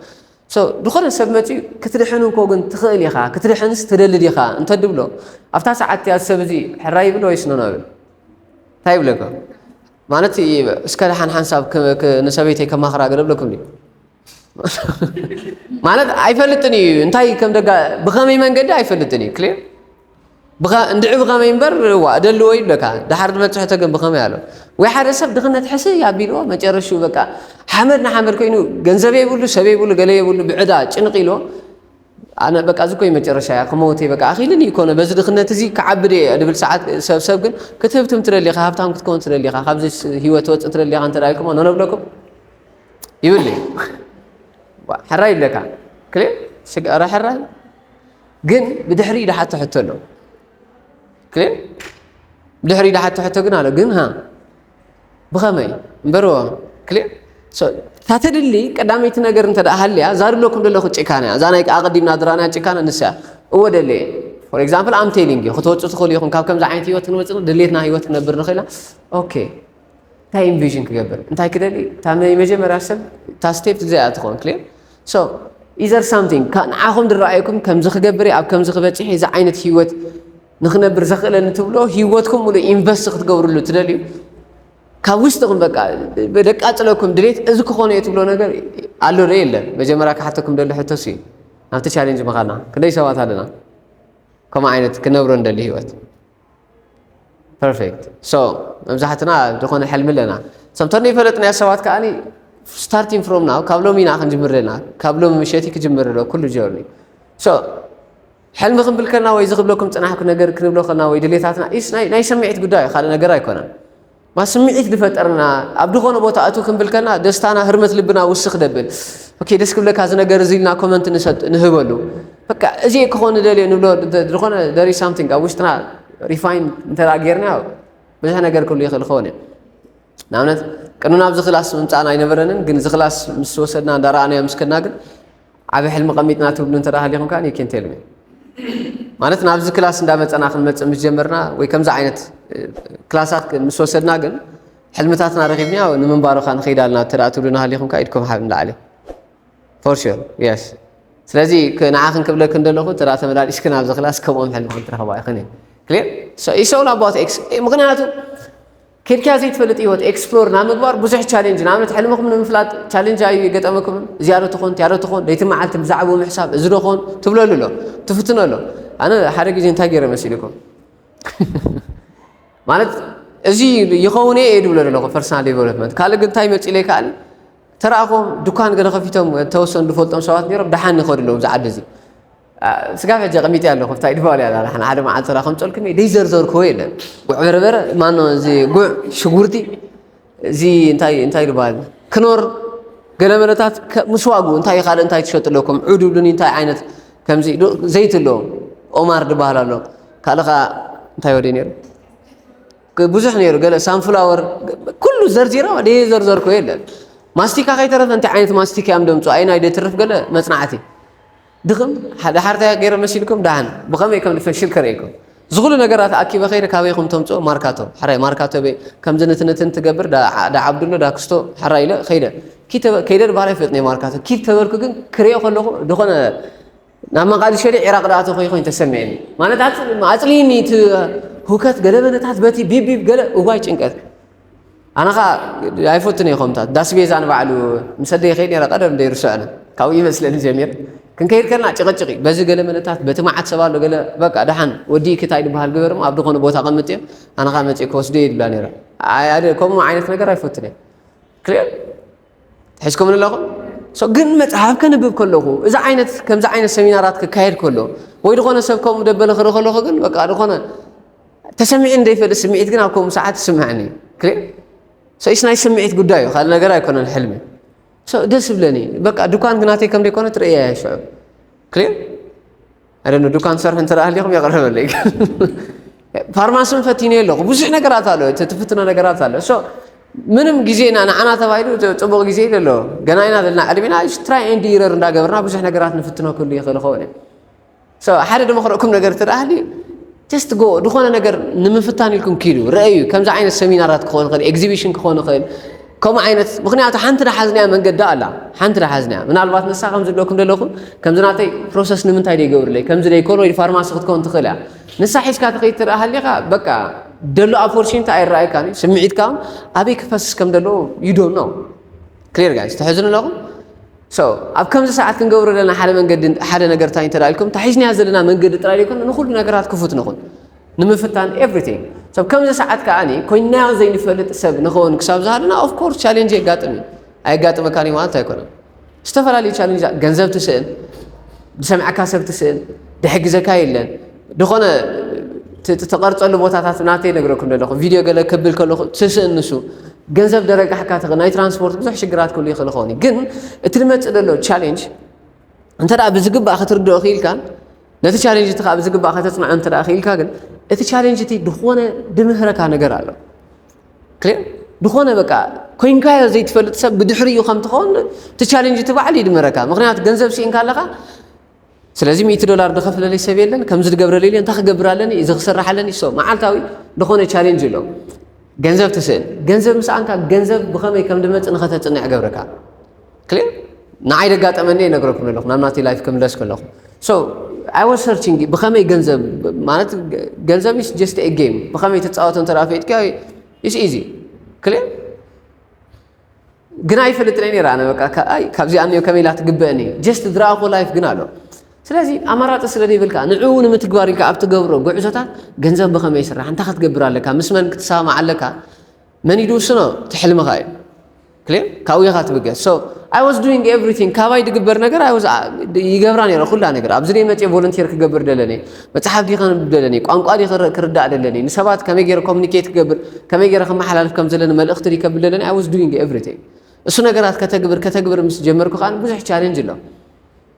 ዝኾነ ሰብ መፅኡ ክትድሕን እንኮ ግን ትኽእል ኢኻ ክትድሕንስ ትደሊ ዲኻ እንተድብሎ ኣብታ ሰዓት እቲኣ ሰብ እዚ ሕራይ ይብል ወይስ ኖኖ ይብል እንታይ ይብለካ ማለት እስከ ደሓን ሓንሳብ ንሰበይተይ ከማኽራ ገለ ብለኩም ድዩ ማለት ኣይፈልጥን እዩ እንታይ ከም ደጋ ብኸመይ መንገዲ ኣይፈልጥን እዩ ክሊር እንድዒ ብኸመይ እምበር ዋ እደልዎ ይብለካ ደሓር ዝበፅሐቶ ግን ብኸመይ ኣሎ ወይ ሓደ ሰብ ድኽነት ሕስይ ኣቢልዎ መጨረሽኡ በቃ ሓመድ ንሓመድ ኮይኑ ገንዘብ የብሉ ሰብ የብሉ ገለ የብሉ ብዕዳ ጭንቕ ኢልዎ ኣነ በቃ እዚ ኮይ መጨረሻ እያ ክመውት እየ በቃ ኣኺልኒ ይኮነ በዚ ድኽነት እዚ ክዓብድ እየ ድብል ሰዓት ሰብ ሰብ ግን ክትህብትም ትደሊኻ ሃብታም ክትከውን ትደሊኻ ካብዚ ህይወት ወፅእ ትደሊኻ እንተ ኢልኩሞ ነነብለኩም ይብል ሕራይ ይብለካ ክሌ ስጋራ ሕራይ ግን ብድሕሪ ድሓቶ ሕቶ ኣሎ ክሌ ብድሕሪ ድሓቶ ሕቶ ግን ኣሎ ግን ሃ ብኸመይ እምበርዎ ክሌ ታተድሊ ቀዳመይቲ ነገር እንተ ሃልያ እዛ ድለኩም ዘለኹ ጭካነ እዛ ናይ ኣቐዲምና ድራና ጭካነ ንስያ እወ ደለየ for example I'm telling you ክትወፁ ትኽእሉ ኢኹም ካብ ከምዚ ዓይነት ህይወት ክንወፅእ ድሌትና ህይወት ክነብር ንኽእላ okay እንታይ ኢንቪዥን ክገብር እንታይ ክደሊ እታ ናይ መጀመርያ ሰብ እታ ስቴፕ እዚኣ ትኾን ክሊር so is there something ንዓኹም ዝረኣየኩም ከምዚ ክገብር ኣብ ከምዚ ክበፅሕ እዚ ዓይነት ህይወት ንክነብር ዘኽእለኒ ትብሎ ህይወትኩም ሙሉ ኢንቨስት ክትገብርሉ ትደልዩ ካብ ውስጥኹም በቃ ደቃፅለኩም ድሌት እዚ ክኾነ እየ ትብሎ ነገር ኣሎ ዶ የለን መጀመርያ ክሓተኩም ደሊ ሕቶስ እዩ ናብቲ ቻሌንጅ ምኻድና ክንደይ ሰባት ኣለና ከምኡ ዓይነት ክነብሮ እንደሊ ህይወት perfect so መብዛሕትና ዝኾነ ሕልሚ ኣለና ሰምተን ይፈለጥና ሰባት ከዓ starting from now ካብ ሎሚ ኢና ክንጅምር ዘለና ካብ ሎሚ ምሸቲ ክጅምር ሎ ኩሉ journey so ሕልሚ ክንብል ከልና ወይ ዝክብለኩም ፅናሕኩ ነገር ክንብሎ ከልና ወይ ድሌታትና is ናይ ስምዒት ጉዳይ ካልእ ነገር ኣይኮነን ስምዒት ዝፈጠርና ኣብ ዝኾነ ቦታ እቱ ክንብል ከና ደስታና ህርመት ልብና ውስኽ ደብል። ኦኬ፣ ደስ ክብለካ እዚ ነገር እዚ ኢልና ኮመንት ንህበሉ። በቃ እዚ ክኾን ደልየ ንብሎ ዝኾነ ደሪ ሳምቲንግ ኣብ ውሽጥና ሪፋይን እንተ ጌርና ብዙሕ ነገር ክህሉ ይኽእል ክኸውን እዩ። ንኣብነት ቅኑ ናብዚ ክላስ ምምፃእና ኣይነበረንን፣ ግን እዚ ክላስ ምስ ወሰድና እንዳረኣናዮ ምስ ከድና ግን ዓብ ሕልሚ ቀሚጥና ትብሉ እንተ ሃሊኹም ከዓ ዩ ኬን ቴል ሚ ማለት ናብዚ ክላስ እንዳመፀና ክንመፅእ ምስ ጀመርና ወይ ከምዚ ዓይነት ክላሳት ምስ ወሰድና ግን ሕልምታትና ረኺብና ንምንባሩ ከዓ ንኸይድ ኣለና እተ ትብሉ ናሃሊኹም ከዓ ኢድኩም ሓብ ንላዕሊ for sure yes ስለዚ ንዓ ክንክብለክ እንደለኹ እተ ተመላሊስክ ናብዚ ክላስ ከምኦም ሕልሚ ክንትረኸባ ይኽእል ክሊር ይሰውላ ባት ምክንያቱ ኬድካ ዘይትፈልጥ ህይወት ኤክስፕሎር ናብ ምግባር ብዙሕ ቻሌንጅ ንኣብነት ሕልምኹም ንምፍላጥ ቻሌንጅ ኣዩ የገጠመኩም እዚኣ ዶ ትኾን እቲኣ ዶ ትኾን ለይቲ መዓልቲ ብዛዕባኡ ምሕሳብ እዚ ዶ ኾን ትብለሉ ኣሎ ትፍትኖ ኣሎ ኣነ ሓደ ግዜ እንታይ ገይረ መሲልኩም ማለት እዚ ይኸውን እየ ድብሎ ዘለኹ ፐርሶናል ዴቨሎፕመንት ካልእ ግን እንታይ መፂለ ይከኣል ተረኣኹም ድኳን ገለ ከፊቶም ተወሰኑ ዝፈልጦም ሰባት ነይሮም ደሓን ንኸዱ ኣለዉ እዚ ዓዲ እዚ ስጋብ ሕጂ ኣቐሚጠ ኣለኹ እንታይ ድባል እያ ዛላ ሓደ መዓልቲ ራ ከምፀልኩም እየ ደይዘርዘርክዎ የለን ጉዕ በርበረ ማኖ እዚ ጉዕ ሽጉርቲ እዚ እንታይ እንታይ ድባል ክኖር ገለ መለታት ምስ ዋጉ እንታይ ካልእ እንታይ ትሸጡ ኣለኩም ዑድ ብሉኒ እንታይ ዓይነት ከምዚ ዘይት ኣሎ ኦማር ድባሃል ኣሎ ካልእ ከዓ እንታይ ወደ ነይሩ ብዙሕ ነይሩ ገለ ሳንፍላወር ኩሉ ዘርዚረ ደይዘርዘርክዎ የለን ማስቲካ ከይተረፈ እንታይ ዓይነት ማስቲካ እዮም ደምፁ ኣይናይ ደትርፍ ገለ መፅናዕቲ ድኽም ሓደ ሓርታ ገይረ መሲልኩም ደሓን ብኸመይ ከም ዝፈሽል ከርእየኩም ዝኹሉ ነገራት ኣኪበ ከይደ ካበይ ኹም ተምፅኦ ማርካቶ ሓራይ ማርካቶ በይ ከምዚ ንትንትን ትገብር ዳ ዓብዱሎ ዳ ክስቶ ሓራይ ኢለ ከይደ ከይደ ድባል ኣይፈጥነ ማርካቶ ኪድ ተበልኩ ግን ክርእዮ ከለኹ ዝኾነ ናብ መቃዲሾ ዲ ዒራቅ ዳ ተኾይ ኮይን ተሰሚዕኒ ማለት ኣፅልኒ እቲ ሁከት ገለ በነታት በቲ ቢቢብ ገለ እዋይ ጭንቀት ኣነ ኸዓ ኣይፈቱን እየ ከምታት ዳስቤዛ ንባዕሉ ምስ ኣደይ ከይድ ነረ ቀደም ደይርስዐነ ካብኡ ይመስለኒ ጀሚር ክንከይድ ከልና ጭቕጭቕ እዩ በዚ ገለ መለታት በቲ መዓት ሰብ ኣሎ ገለ በቃ ደሓን ወዲ ክታይ ዝበሃል ግበር እሞ ኣብ ዝኾነ ቦታ ቀምጥ እየ ኣነ ኸዓ መፅእ ክወስዶ እየ ድብላ ነረ ኣደ ከምኡ ዓይነት ነገር ኣይፈቱን እየ ክልል ትሕዝኩምን ኣለኹም ግን መፅሓፍ ከንብብ ከለኹ እዚ ዓይነት ከምዚ ዓይነት ሰሚናራት ክካየድ ከሎ ወይ ዝኾነ ሰብ ከምኡ ደበለ ክርኢ ከለኹ ግን በቃ ዝኾነ ተሰሚዑ ዘይፈልጥ ስምዒት ግን ኣብ ከምኡ ሰዓት ይስምዐኒ ክሊር ሰይስ ናይ ስምዒት ጉዳይ እዩ ካልእ ነገር ኣይኮነን ሕልሚ ደስ ይብለኒ በቃ ድኳን ግናተይ ከም ዘይኮነ ትርእያ እያ ሽዑ ክሊር ኣደነ ድኳን ትሰርሑ እንተ ሃሊኹም የቕርበለይ ፋርማስን ፈቲነ ኣለኹ ብዙሕ ነገራት ኣሎ እቲ ትፍትኖ ነገራት ኣሎ ምንም ግዜና ንዓና ተባሂሉ ፅቡቕ ግዜ ኢለ ኣለዎ ገና ኢና ዘለና ዕድሜና ትራይ ኤንድ ኢረር እንዳገበርና ብዙሕ ነገራት ንፍትኖ ክህሉ ይኽእል ይኸውን እዩ ሓደ ድመኽረእኩም ነገር ትረኣሊ ጀስት ጎ ዝኾነ ነገር ንምፍታን ኢልኩም ኪዱ ረአዩ ከምዚ ዓይነት ሰሚናራት ክኾን ይኽእል ኤግዚቢሽን ክኾን ይኽእል ከምኡ ዓይነት ምክንያቱ ሓንቲ ዝሓዝናያ መንገዲ ኣላ ሓንቲ ዝሓዝናያ ምናልባት ንሳ ከም ዝብለኩም ዘለኹም ከምዚ ናተይ ፕሮሰስ ንምንታይ ደይገብርለይ ከምዚ ደይኮን ወይ ፋርማሲ ክትኮን ትኽእል እያ ንሳ ሒዝካ ትኸይድ ትረኣ ሃሊኻ በቃ ደሎ ኣፖርቹኒቲ ኣይረኣየካን እዩ ስምዒትካ ኣበይ ክፈስስ ከም ዘለዎ you don't know clear guys ትሕዝኑ ኣለኹም so ኣብ ከምዚ ሰዓት ክንገብሮ ዘለና ሓደ መንገዲ ሓደ ነገር እንታይ እንተዳ ኢልኩም ታሒዝናያ ዘለና መንገዲ ጥራይ ዘይኮነ ንኩሉ ነገራት ክፉት ንኹን ንምፍታን everything ሰብ ከምዚ ሰዓት ከዓኒ ኮይናዮ ዘይንፈልጥ ሰብ ንኸውን ክሳብ ዝሃለና of course ቻሌንጅ የጋጥም እዩ ኣየጋጥመካን እዩ ማለት ኣይኮነን ዝተፈላለዩ ቻሌንጅ ገንዘብ ትስእን ዝሰምዐካ ሰብ ትስእን ድሕግዘካ የለን ዝኾነ ትቐርፀሉ ቦታታት ናተይ ነግረኩም ዘለኹ ቪድዮ ገለ ክብል ከለኹ ትስእን ንሱ ገንዘብ ደረጋሕካ ትኽእል ናይ ትራንስፖርት ብዙሕ ሽግራት ክህሉ ይኽእል ይኸውን ግን እቲ ዝመፅእ ዘሎ ቻሌንጅ እንተ ብዝግባእ ክትርድኦ ክኢልካን ነቲ ቻሌንጅ እቲ ብዝግባእ ከተፅንዖ እንተ ክኢልካ ግን እቲ ቻሌንጅ እቲ ዝኾነ ድምህረካ ነገር ኣሎ ክሊር ዝኾነ በቃ ኮይንካዮ ዘይትፈልጥ ሰብ ብድሕሪኡ ከም ትኸውን እቲ ቻሌንጅ እቲ ባዕሉ ይድምረካ ምክንያቱ ገንዘብ ስኢንካ ኣለካ ስለዚ ሚእቲ ዶላር ዝኸፍለለይ ሰብ የለን ከምዚ ዝገብረለይ የለን እንታይ ክገብር ኣለኒ እዚ ክሰርሕ ኣለኒ so መዓልታዊ ዝኾነ ቻሌንጅ ኣሎ ገንዘብ ትስእል ገንዘብ ምስኣንካ ገንዘብ ብኸመይ ከም ድመፅእ ንኸተፅንዕ ገብረካ ክሊር ንዓይ ደጋጠመኒ ይነግረኩም ኣለኹ ናብ ናተይ ላይፍ ክምለስ ከለኹ so I was searching ብኸመይ ገንዘብ ማለት ገንዘብ is just a game ብኸመይ ትፃወቶ እንተ ፈጥካ is easy ክሊር ግን ኣይፈልጥን እየ ነይረ ኣነ በቃ ካብዚኣ እኒኦ ከመይ ኢላ ትግበአኒ ጀስት ዝረኣኹ ላይፍ ግን ኣሎ ስለዚ ኣማራፂ ስለ ዘይብልካ ንዕኡ ንምትግባር ኢልካ ኣብ ትገብሮ ጉዕዞታት ገንዘብ ብኸመይ ይስራሕ እንታይ ክትገብር ኣለካ ምስ መን ክትሰማማዕ ኣለካ መን እዩ ዝውስኖ እቲ ሕልምኻ እዩ ክሊር ካብኡ ኢኻ ትብገስ so I was doing everything ካባይ ዝግበር ነገር I was ይገብራ ነይረ ኩላ ነገር ኣብዚ ደይ መፅእ volunteer ክገብር ደለኒ መፅሓፍ ዲ ከንብብ ደለኒ ቋንቋ ዲ ክርዳእ ደለኒ ንሰባት ከመይ ገይረ communicate ክገብር ከመይ ገይረ ክመሓላልፍ ከም ዘለኒ መልእኽቲ ዲ ከብል ደለኒ I was doing everything እሱ ነገራት ከተግብር ከተግብር ምስ ጀመርኩ ከዓ ብዙሕ challenge ኣሎ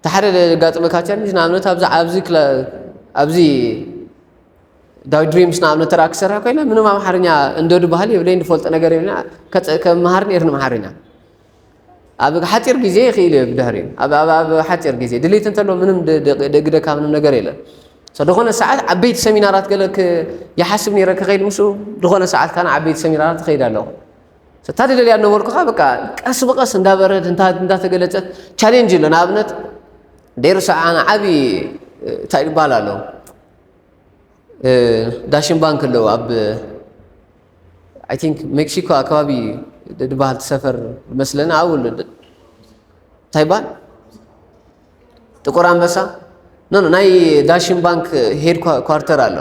ተሓደ ዘጋጥመካ challenge ንኣብነት ኣብዚ ኣብዚ ኣብዚ ዳዊት ድሪምስ ንኣብነት ተራ ክሰርሕ ኮይነ ምንም ኣምሓርኛ እንዶ ድበሃል የብለይ ዝፈልጦ ነገር የብለና ከመሃር ነይርኒ ኣምሓርኛ ኣብ ሓፂር ግዜ ይኽእል እየ ብድሕሪኡ ኣብ ሓፂር ግዜ ድሌት እንተሎ ምንም ደግደካ ምንም ነገር የለን ዝኾነ ሰዓት ዓበይቲ ሰሚናራት ገለ ይሓስብ ነይረ ክኸይድ ምስ ዝኾነ ሰዓት ካን ዓበይቲ ሰሚናራት ትኸይድ ኣለኹ እታ ደለልያ ነበርኩኻ በቃ ቀስ ብቀስ እንዳበረድ እንዳተገለፀት ቻሌንጅ ኣሎ ንኣብነት ደይሩ ሰዓና ዓብዪ እንታይ ይባሃል ኣሎ ዳሽን ባንክ ኣለዉ ኣብ I think ሜክሲኮ ኣከባቢ ዝበሃል ሰፈር መስለኒ ኣብኡ ኣሎ እንታይ ይበሃል ጥቁር ኣንበሳ ኖ ናይ ዳሽን ባንክ ሄድ ኳርተር ኣሎ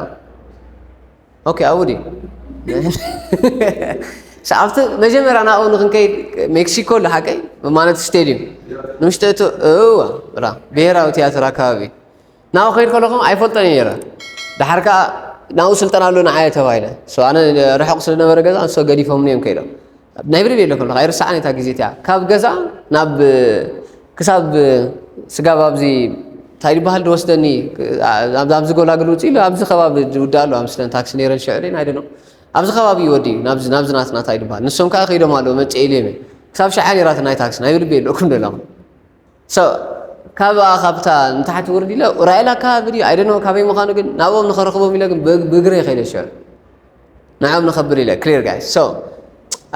ኦኬ ኣብኡ ድዩ ኣብቲ መጀመርያ ናብኡ ንክንከይድ ሜክሲኮ ኣሎ ሓቀይ ማለት ስቴድዩም ንምሽጠቱ እወ ብሔራዊ ቲያትር ኣከባቢ ናብኡ ከይድ ከለኹ ኣይፈልጦን እየ ነይረ። ድሓር ከኣ ናብኡ ስልጠና ኣሎ ንዓየ ተባሂለ። So ኣነ ርሑቕ ስለ ነበረ ገዛ ንሶ ገዲፎምኒ እዮም ከይዶም። ናይ ብርድ የለ ከለኹ ኣይርስዓን እታ ግዜ እቲኣ። ካብ ገዛ ናብ ክሳብ ስጋብ ኣብዚ እንታይ ዝበሃል ዝወስደኒ ኣብዚ ጎላግል ውፅእ ኢሉ ኣብዚ ከባቢ ዝውዳእ ኣሎ ኣምስለን ታክሲ ነይረን ሽዑ ደይ ናይ ደኖ ኣብዚ ከባቢ እዩ ወዲኡ ናብዚ ናብዚ ናትና እንታይ ዝበሃል ንሶም ከዓ ከይዶም ኣለዉ መፅእ ኢሉ እየ ክሳብ ሸዓ ነይራትናይ ታክሲ ናይ ብልቢ የለኩም ደላኹም ካብኣ ካብታ ንታሕቲ ውርድ ኢለ ራኤል ኣካባቢ ድዩ ኣይደኖ ካበይ ምዃኑ ግን ናብኦም ንኸረኽቦም ኢለ ግን ብእግረ ይኸይደ ሽዑ ንዕኦም ንኸብር ኢለ clear guys so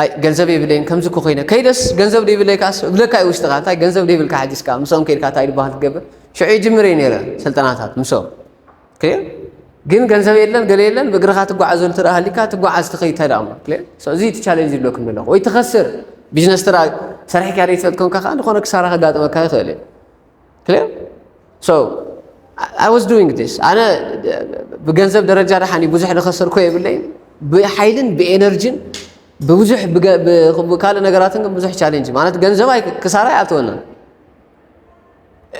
ኣይ ገንዘብ የብለይን ከምዚ እኮ ኮይነ ከይደስ ገንዘብ ዘይብለይ ከዓስ እብለካ እዩ ውሽጥኻ እንታይ ገንዘብ ዘይብልካ ሕጂ እስካ ምስኦም ከይድካ እንታይ ዝበሃል ትገብር ሽዑ ይጅምር እየ ነይረ ስልጠናታት ምስኦም ግን ገንዘብ የለን ገለ የለን ብእግርኻ ትጓዓዘሉ ተደኣ ሃሊካ ትጓዓዝ ትኸይድ እንታይ ደኣ እሞ clear so እዚ እቲ challenge ይብለኩም ዘለኹ ወይ ትኸስር ቢዝነስ ተራ ሰሪሕካ ደይ ትፈልጥ ኮንካ ከዓ ዝኾነ ክሳራ ከጋጥመካ ይኽእል እዩ clear so I was doing this ኣነ ብገንዘብ ደረጃ ደሓን ብዙሕ ዝኸሰርኮ የብለይን ብሓይልን ብኤነርጂን ብብዙሕ ካልእ ነገራትን ግን ብዙሕ challenge ማለት ገንዘብ ክሳራ ኣይኣተወናን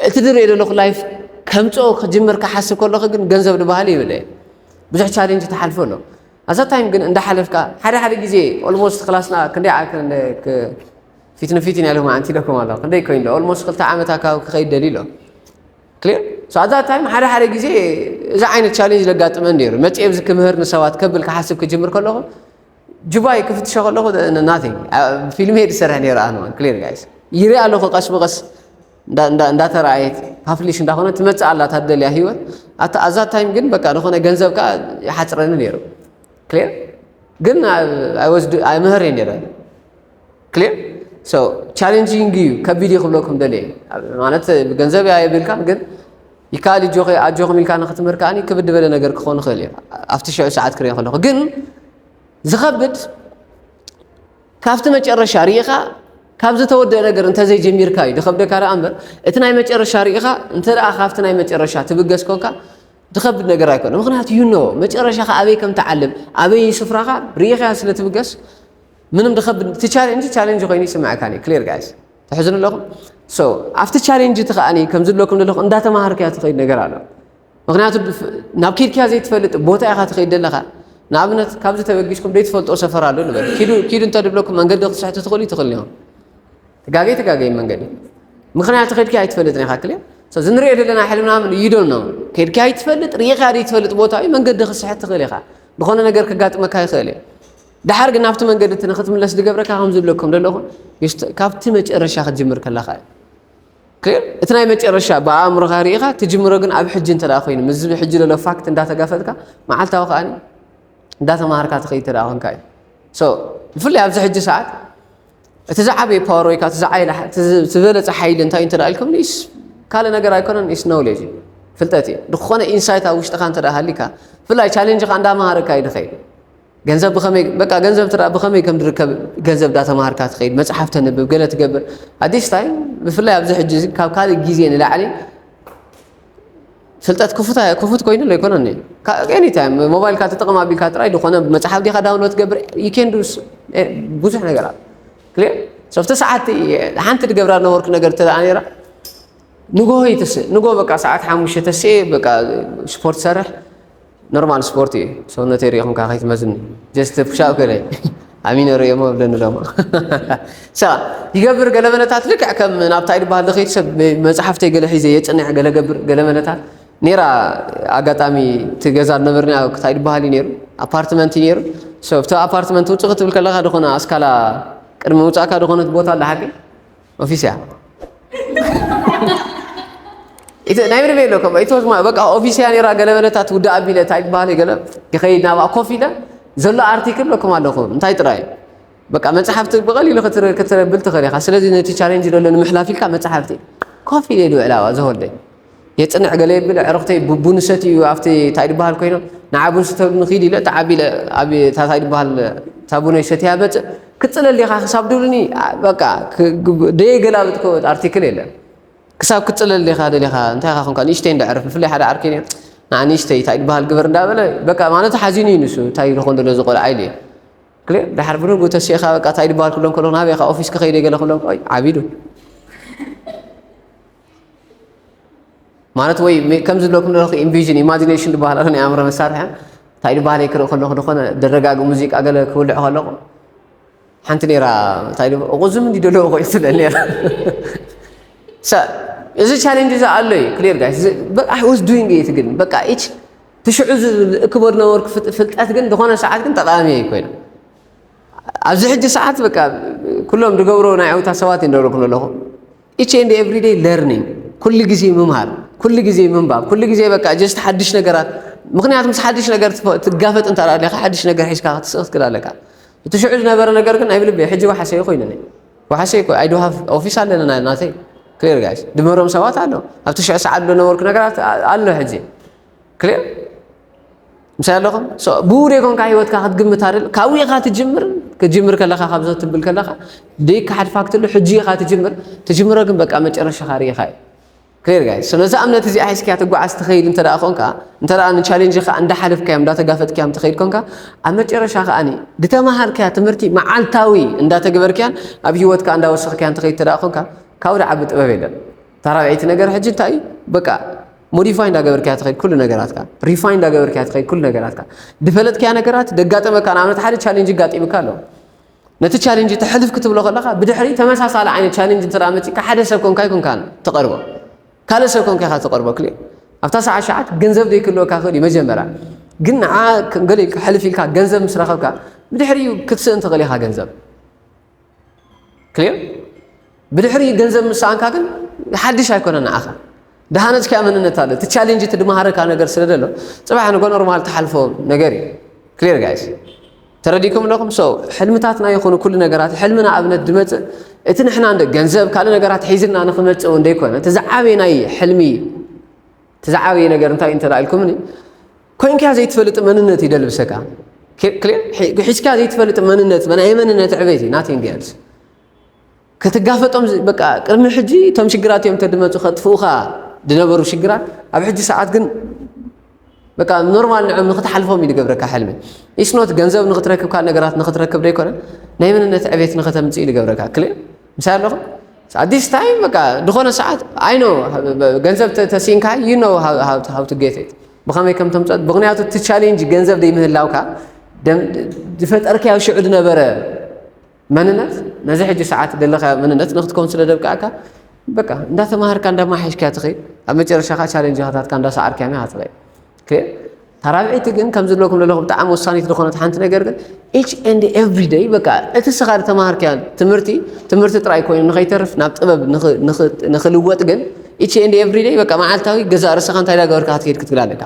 እቲ ዝሪኦ ዘለኹ life ከምፅኦ ክጅምር ክሓስብ ከለኹ ግን ገንዘብ ዝበሃል ይብለ ብዙሕ challenge ትሓልፎ ኣሎ ኣዛ time ግን እንዳሓለፍካ ሓደ ሓደ ግዜ almost ክላስና ክንደይ ፊት ንፊት ኢና ኢሎም ኣንቲ ኢለኩም ኣሎ ክንደይ ኮይኑ ኣሎ almost ክልተ ዓመት ኣካባቢ ክኸይድ ደልዩ ኣሎ clear so ኣዛ time ሓደ ሓደ ግዜ እዚ ዓይነት challenge ዘጋጥመን ነይሩ መፅኤ ብዚ ክምህር ንሰባት ከብል ክሓስብ ክጅምር ከለኹ ጁባይ ክፍትሾ ከለኹ nothing ፊልም እየ ዝሰርሕ ነይረ ኣነ clear guys ይርኢ ኣለኹ ቀስ ብቐስ እንዳተረኣየት publish እንዳኾነ ትመፅእ ኣላ ታደልያ ህይወት ኣታ ኣዛ time ግን በቃ ዝኾነ ገንዘብ ከዓ ይሓፅረኒ ነይሩ clear ግን ኣይምህር እየ ነይረ clear so challenging እዩ ከቢድ እዩ ክብለኩም ደልየ ማለት ገንዘብ እያ የብልካን ግን ይከኣል እጆኸ ኣጆኹም ኢልካ ንክትምህር ከዓኒ ክብድ ዝበለ ነገር ክኾን ይኽእል እዩ ኣብቲ ሽዑ ሰዓት ክሪኦ ከለኹ ግን ዝኸብድ ካብቲ መጨረሻ ርኢኻ ካብ ዝተወደአ ነገር እንተዘይጀሚርካ እዩ ዝኸብደካ ደኣ እምበር እቲ ናይ መጨረሻ ርኢኻ እንተ ደኣ ካብቲ ናይ መጨረሻ ትብገስ ኮንካ ዝኸብድ ነገር ኣይኮነ ምክንያቱ you know መጨረሻኻ ኣበይ ከም ትዓልም ኣበይ ስፍራኻ ርኢኻያ ስለ ትብገስ ምንም ዝኸብድ እቲ challenge challenge ኮይኑ ይስምዐካን እዩ clear guys ትሕዝኑ ኣለኹም so ኣብቲ challenge እቲ ከዓኒ ከም ዝብለኩም ዘለኹ እንዳተማሃርካዮ ትኸይድ ነገር ኣሎ ምኽንያቱ ናብ ኬድካያ ዘይትፈልጥ ቦታ ኢኻ ትኸይድ ዘለኻ ንኣብነት ካብዚ ተበጊስኩም ዘይትፈልጦ ሰፈር ኣሎ ንበል ኪዱ ኪዱ እንተ ድብለኩም መንገዲ ክትስሕቱ ትኽእሉ ይትኽእሉ እዮም ትጋገይ ትጋገይ መንገዲ ምኽንያቱ ከድካ ኣይትፈልጥን ኢኻ ክልያ እዚ ንሪኦ ዘለና ሕልምና ምን you don't know ከድካ ኣይትፈልጥ ርኢኻ ዘይትፈልጥ ቦታ እዩ መንገዲ ክስሕት ትኽእል ኢኻ ዝኾነ ነገር ክጋጥመካ ይኽእል እዩ ድሓር ግን ናብቲ መንገዲ እቲ ንክትምለስ ዝገብረካ ከም ዝብለኩም ዘለኹ ካብቲ መጨረሻ ክትጅምር ከለኻ እዩ እቲ ናይ መጨረሻ ብኣእምሮኻ ርኢኻ ትጅምሮ ግን ኣብ ሕጂ እንተ ኮይኑ ምስዚ ሕጂ ዘሎ ፋክት እንዳተጋፈጥካ መዓልታዊ ከኣ እንዳተማሃርካ ትኸይድ ተደኣ ኮንካ እዩ ብፍላይ ኣብዚ ሕጂ ሰዓት እቲ ዝዓበየ ፓወር ወይ እቲ ዝዓይለ ዝበለፀ ሓይሊ እንታይ እንተ ኢልኩም ስ ካልእ ነገር ኣይኮነን ስ ኖውሌጅ ፍልጠት እዩ ዝኾነ ኢንሳይት ኣብ ውሽጥኻ እንተ ሃሊካ ብፍላይ ቻሌንጅ ካ እንዳመሃረካ እዩ ድኸይድ ገንዘብ ብኸመይ በቃ ገንዘብ ትራ ብኸመይ ከም ድርከብ ገንዘብ ዳተማሃርካ ትኸይድ መፅሓፍ ተንብብ ገለ ትገብር ኣዲስ ታይም ብፍላይ ኣብዚ ሕጂ ካብ ካልእ ግዜ ንላዕሊ ፍልጠት ክፉት ክፉት ኮይኑ ኣሎ ኣይኮነን any time ሞባይልካ ተጠቐም ኣቢልካ ጥራይ ዝኾነ መፅሓፍ ዲኻ ዳውንሎድ ትገብር you can do ብዙሕ ነገራት ክሊር ሶፍቲ ሰዓት ሓንቲ ዝገብራ ነበርኩ ነገር ተደኣ ነይራ ንጎሆ ይትስእ ንጎ በቃ ሰዓት ሓሙሽተ ተስኤ በቃ ስፖርት ሰርሕ ኖርማል ስፖርት እዩ ሰውነተይ ሪኢኹም ከይትመዝኒ ጀስት ፑሻፕ ገለ ኣሚነ ርእዮሞ ብለኒ ደሞ ሳ ይገብር ገለ በነታት ልክዕ ከም ናብታይ ዝበሃል ዝኸይድ ሰብ መፅሓፍተይ ገለ ሒዘ የፅንሕ ገለ ገብር ገለ በነታት ነይራ ኣጋጣሚ እቲ ገዛ ዝነበርና ክታይ ዝበሃል እዩ ነይሩ ኣፓርትመንት እዩ ነይሩ እቲ ኣፓርትመንት ውፅእ ክትብል ከለካ ዝኾነ ኣስካላ ቅድሚ ምውፃእካ ዝኾነት ቦታ ኣላ ሓቂ ኦፊስ እያ እቲ ናይ ምንም የለ ከም it was my በቃ ኦፊስ እያ ነይራ ገለ በለታት ውዳ ኣቢለ እንታይ ዝበሃል ገለ ይኸይድ ናብኣ ኮፍ ኢለ ዘሎ ኣርቲክል ለኩም ኣለኹ እንታይ ጥራይ በቃ መፅሓፍቲ ብቐሊሉ ክትብል ትኽእል ኢኻ ስለዚ ነቲ ቻሌንጅ ዘሎ ንምሕላፍ ኢልካ መፅሓፍቲ ኮፍ ኢለ ኢሉ ዕላዋ ዝወልደ የፅንዕ ገለ የብል ዕርኽተይ ቡን ሰትዩ ኣብቲ እንታይ ዝበሃል ኮይኖም ንዓ ቡን ስተብሉ ንኺድ ኢለ ተዓቢለ ኣብ ታታይ ዝበሃል ታቡነይ ሰትያ መፅእ ክፅለል ዲኻ ክሳብ ድብሉኒ በቃ ደየገላብጥኮ ኣርቲክል የለን ክሳብ ክትፅለል ዲኻ ደሊኻ እንታይ ኢኻ ኮንካ ንእሽተይ እንዳዕርፍ ብፍላይ ሓደ ዓርከይ ነይሩ ንዓ ንእሽተይ እንታይ ዝበሃል ግበር እንዳበለ በቃ ማለት ሓዚኑ እዩ ንሱ እንታይ ዝኾን ዘሎ ዝቆልዓ ኢሉ እዩ ክልእ ድሓር ብንጉ ተሲእኻ በቃ እንታይ ዝበሃል ክብሎም ከሎ ናበይ ኢኻ ኦፊስ ክኸይደ ገለ ክብሎም ኦይ ዓቢዱ ማለት ወይ ከም ዝብለኩም ዘለኹ ኢንቪዥን ኢማጂኔሽን ዝበሃል ኣሎ ናይ ኣእምሮ መሳርሒ እንታይ ዝበሃል ክርኢ ከለኹ ዝኾነ ደረጋግ ሙዚቃ ገለ ክውልዕ ከለኹ ሓንቲ ነይራ እንታይ እቕዝም እንዲ ደለዎ ኮይኑ ትብል ነይራ እዚ ቻሌንጅ እዚ ኣሎ እዩ ክሊር ጋይስ I was doing it ግን በቃ ኢች ትሽዑ ዝእክቦ ዝነበርኩ ፍልጠት ግን ዝኾነ ሰዓት ግን ጠቃሚ እዩ ኮይኑ ኣብዚ ሕጂ ሰዓት በቃ ኩሎም ዝገብሮ ናይ ዕውታ ሰባት ይንደረኩም ኣለኹ each and every day learning ኩሉ ግዜ ምምሃር ኩሉ ግዜ ምንባብ ኩሉ ግዜ በቃ just ሓድሽ ነገራት ምክንያቱ ምስ ሓድሽ ነገር ትጋፈጥ እንተ ኣለካ ሓድሽ ነገር ሒዝካ ክትስእኽ ትክእል ኣለካ እቲ ሽዑ ዝነበረ ነገር ግን ኣይብልብ ሕጂ ዋሓሰ ኮይኑኒ ዋሓሰ ኮ I do have office ኣለና ናተይ clear guys ድመሮም ሰባት ኣሎ ኣብቲ ሽዑ ሰዓት ዝነበርኩ ነገራት ኣሎ ሕጂ clear ምሳይ ኣለኹም ብኡ ደይኮንካ ሂወትካ ክትግምት ኣይደል ካብኡ ኢኻ ትጅምር ክትጅምር ከለኻ ካብዞ ትብል ከለኻ ደይካ ሓድፋክ ትሉ ሕጂ ኢኻ ትጅምር ትጅምሮ ግን በቃ መጨረሻኻ ርኢኻ እዩ clear guys ስለዚ እምነት እዚኣ ሒዝካያ ትጓዓዝ ትኸይድ እንተ ደኣ ኮንካ እንተ ደኣ ንቻሌንጅ ኸዓ እንዳሓለፍካዮም እንዳተጋፈጥካዮም ትኸይድ ኮንካ ኣብ መጨረሻ ኸዓኒ ዝተምሃርካያ ትምህርቲ መዓልታዊ እንዳተግበርካያን ኣብ ሂወትካ እንዳወሰኽካያን ትኸይድ እንተ ደኣ ኮንካ ካብኡ ዝዓቢ ጥበብ የለን እታ ራብዐይቲ ነገር ሕጂ እንታይ እዩ በቃ ሞዲፋይ እንዳገበርካያ ትኸይድ ኩሉ ነገራትካ ሪፋይ እንዳገበርካያ ትኸይድ ኩሉ ነገራትካ ድፈለጥካያ ነገራት ደጋጠመካ ንኣብነት ሓደ ቻሌንጅ ይጋጢምካ ኣሎ ነቲ ቻሌንጅ ተሕልፍ ክትብሎ ከለኻ ብድሕሪ ተመሳሳሊ ዓይነት ቻሌንጅ እንተ መፂእካ ሓደ ሰብ ኮንካ ይኮንካን ትቐርቦ ካልእ ሰብ ኮንካ ኢኻ ትቐርቦ ክልእ ኣብታ ሰዓት ሸዓት ገንዘብ ዘይክልወካ ክእል እዩ መጀመርያ ግን ንዓ ገለ ሕልፍ ኢልካ ገንዘብ ምስ ረኸብካ ብድሕሪኡ ክትስእን ትኽእል ኢኻ ገንዘብ ክሊር ብድሕሪ ገንዘብ ምሰኣንካ ግን ሓድሽ ኣይኮነ ንዓኻ ደሃነፅካያ መንነት ኣሎ እቲ ቻሌንጅ እቲ ድመሃረካ ነገር ስለ ዘሎ ፅባሕ ንጎ ኖርማል ትሓልፎ ነገር እዩ ክሊር ጋይስ ተረዲኩም ኣለኹም so ሕልምታትና ይኹኑ ኩሉ ነገራት ሕልሚ ንኣብነት ድመፅእ እቲ ንሕና እንደ ገንዘብ ካልእ ነገራት ሒዝና ንክመፅእ እውን ደይኮነ እቲ ዝዓበየ ናይ ሕልሚ እቲ ዝዓበየ ነገር እንታይ እንተ ኢልኩምኒ ኮይንካ ዘይትፈልጥ መንነት ይደልብሰካ ሒዝካ ዘይትፈልጥ መንነት ናይ መንነት ዕቤት እዩ nothing else ክትጋፈጦም በቃ ቅድሚ ሕጂ እቶም ሽግራት እዮም ተድመፁ ከጥፍኡኻ ዝነበሩ ሽግራት ኣብ ሕጂ ሰዓት ግን በቃ ኖርማል ንዕም ንክትሓልፎም እዩ ዝገብረካ ሕልሚ ኢስኖት ገንዘብ ንክትረክብ ካብ ነገራት ንክትረክብ ዘይኮነ ናይ መንነት ዕቤት ንክተምፅእ እዩ ዝገብረካ ክልእ ምሳይ ኣለኹም ኣዲስ ታይም በቃ ዝኾነ ሰዓት ኣይኖ ገንዘብ ተሲንካ you know how to get it ብኸመይ ከም ተምፀት ምክንያቱ እቲ ቻሌንጅ ገንዘብ ዘይምህላውካ ዝፈጠርካዮ ሽዑ ዝነበረ መንነት ነዚ ሕጂ ሰዓት ዘለካ መንነት ንክትከውን ስለ ደብቃዕካ በቃ እንዳተማሃርካ እንዳማሓሽካ ትኽእል ኣብ መጨረሻ ካ ቻሌንጅ ካታትካ እንዳሰዓርካ ያ ትኽእል እታ ራብዐይቲ ግን ከም ዝብለኩም ዘለኹ ብጣዕሚ ወሳኒት ዝኾነት ሓንቲ ነገር ግን each and every day በቃ እቲ ስኻ ዝተማሃርካዮ ትምህርቲ ትምህርቲ ጥራይ ኮይኑ ንኸይተርፍ ናብ ጥበብ ንኽልወጥ ግን each and every day በቃ መዓልታዊ ገዛእ ርእስኻ እንታይ እንዳገበርካ ክትከይድ ክትክእል ኣለካ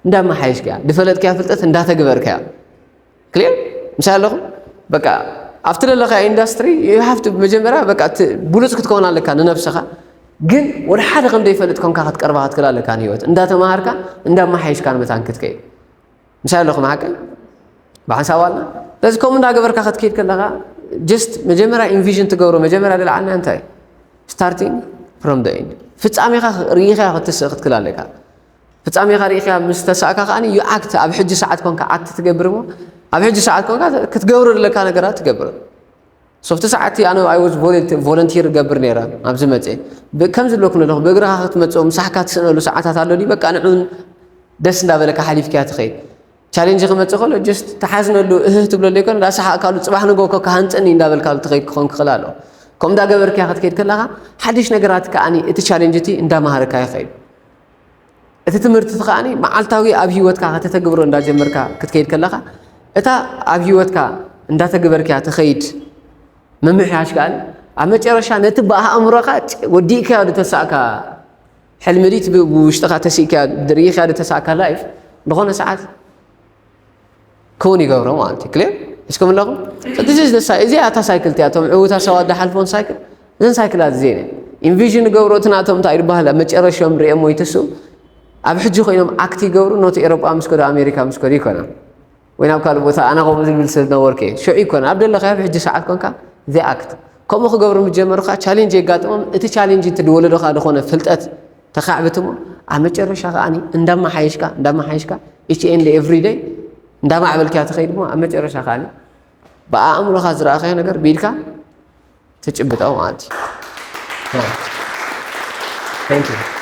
እንዳመሓየሽካ ድፈለጥካያ ፍልጠት እንዳተግበርካያ ክሊር ምሳይ ኣለኹም በቃ ኣብቲ ዘለካ ኢንዳስትሪ ሃፍቲ መጀመርያ በቃ ብሉፅ ክትከውን ኣለካ ንነብስኻ ግን ወደ ሓደ ከም ዘይፈልጥ ኮንካ ክትቀርባ ክትክእል ኣለካ ንህይወት እንዳተማሃርካ እንዳመሓየሽካ ንመታን ክትከይድ ምሳይ ኣለኹም ሓቀይ ብሓንሳብ ኣልና ስለዚ ከምኡ እንዳገበርካ ክትከይድ ከለካ ጀስት መጀመርያ ኢንቪዥን ትገብሮ መጀመርያ ዝለዓልና እንታይ starting from the end ፍፃሜኻ ርኢኻ ክትስእ ክትክእል ኣለካ ፍጻሜኻ ርኢኻ ምስ ተሳእካ ከኣ you act ኣብ ሕጂ ሰዓት ኮንካ ኣክት ትገብር እሞ ኣብ ሕጂ ሰዓት ኮንካ ክትገብሮ ዘለካ ነገራት ትገብር ሶፍቲ ሰዓት ኣነ ኣይ ወዝ ቮለንቲር ገብር ነይረ ኣብዚ መፅእ ከምዚ ዝለኩ ኣለኹ ብእግርኻ ክትመፅኦ ምሳሕካ ትስእነሉ ሰዓታት ኣሎ ድዩ በቃ ንዑን ደስ እንዳበለካ ሓሊፍክያ ትኸይድ ቻሌንጅ ክመፅእ ከሎ ጀስት ተሓዝነሉ እህህ ትብለሉ ይኮነ ዳሰሓእካሉ ፅባሕ ንጎ ኮ ክሃንፀኒ እንዳበልካሉ ትኸይድ ክኾን ክኽእል ኣሎ ከም እንዳገበርክያ ክትከይድ ከለኻ ሓድሽ ነገራት ከዓኒ እቲ ቻሌንጅ እቲ እንዳማሃረካ ይኸይድ እቲ ትምህርቲ ከዓኒ መዓልታዊ ኣብ ህይወትካ ከተተግብሮ እንዳጀመርካ ክትከይድ ከለኻ እታ ኣብ ህይወትካ እንዳተግበርክያ ትኸይድ ምምሕያሽ ከዓኒ ኣብ መጨረሻ ነቲ ብኣእምሮኻ ወዲእካዮ ዝተሳእካ ሕልሚ ድዩ ብውሽጥኻ ተሲእካዮ ርኢኻዮ ዝተሳእካ ላይፍ ዝኾነ ሰዓት ክውን ይገብሮ ማለት እዩ ክሊር እስኩም ኣለኹም እዚ እዚኣ እታ ሳይክል እቲኣ እቶም ዕውታ ሰባት ዝሓልፎን ሳይክል እዘን ሳይክላት እዚአን ኢንቪዥን ንገብሮ እቲ ናቶም እንታይ ዝበሃል ኣብ መጨረሽኦም ሪኦም ወይ ትስኡ ኣብ ሕጂ ኮይኖም ኣክት ይገብሩ ኖት ኤሮጳ ምስ ከዱ ኣሜሪካ ምስ ከዱ ይኮና ወይ ናብ ካልእ ቦታ ኣና ከምኡ ዝብል ሰብ ነበርኩ እየ ሽዑ ይኮነ ኣብ ደለኻዮ ኣብ ሕጂ ሰዓት ኮንካ ዚ ኣክት ከምኡ ክገብሩ ምስ ጀመሩ ከዓ ቻሌንጅ የጋጥሞም እቲ ቻሌንጅ እቲ ዝወለዶካ ዝኾነ ፍልጠት ተኻዕብት እሞ ኣብ መጨረሻ ከዓ እንዳመሓየሽካ እንዳመሓየሽካ each and every day እንዳማዕበልካያ ትኸይድ እሞ ኣብ መጨረሻ ከዓ ብኣእምሮኻ ዝረኣኻዮ ነገር ብኢድካ ትጭብጠው ማለት እዩ Thank you.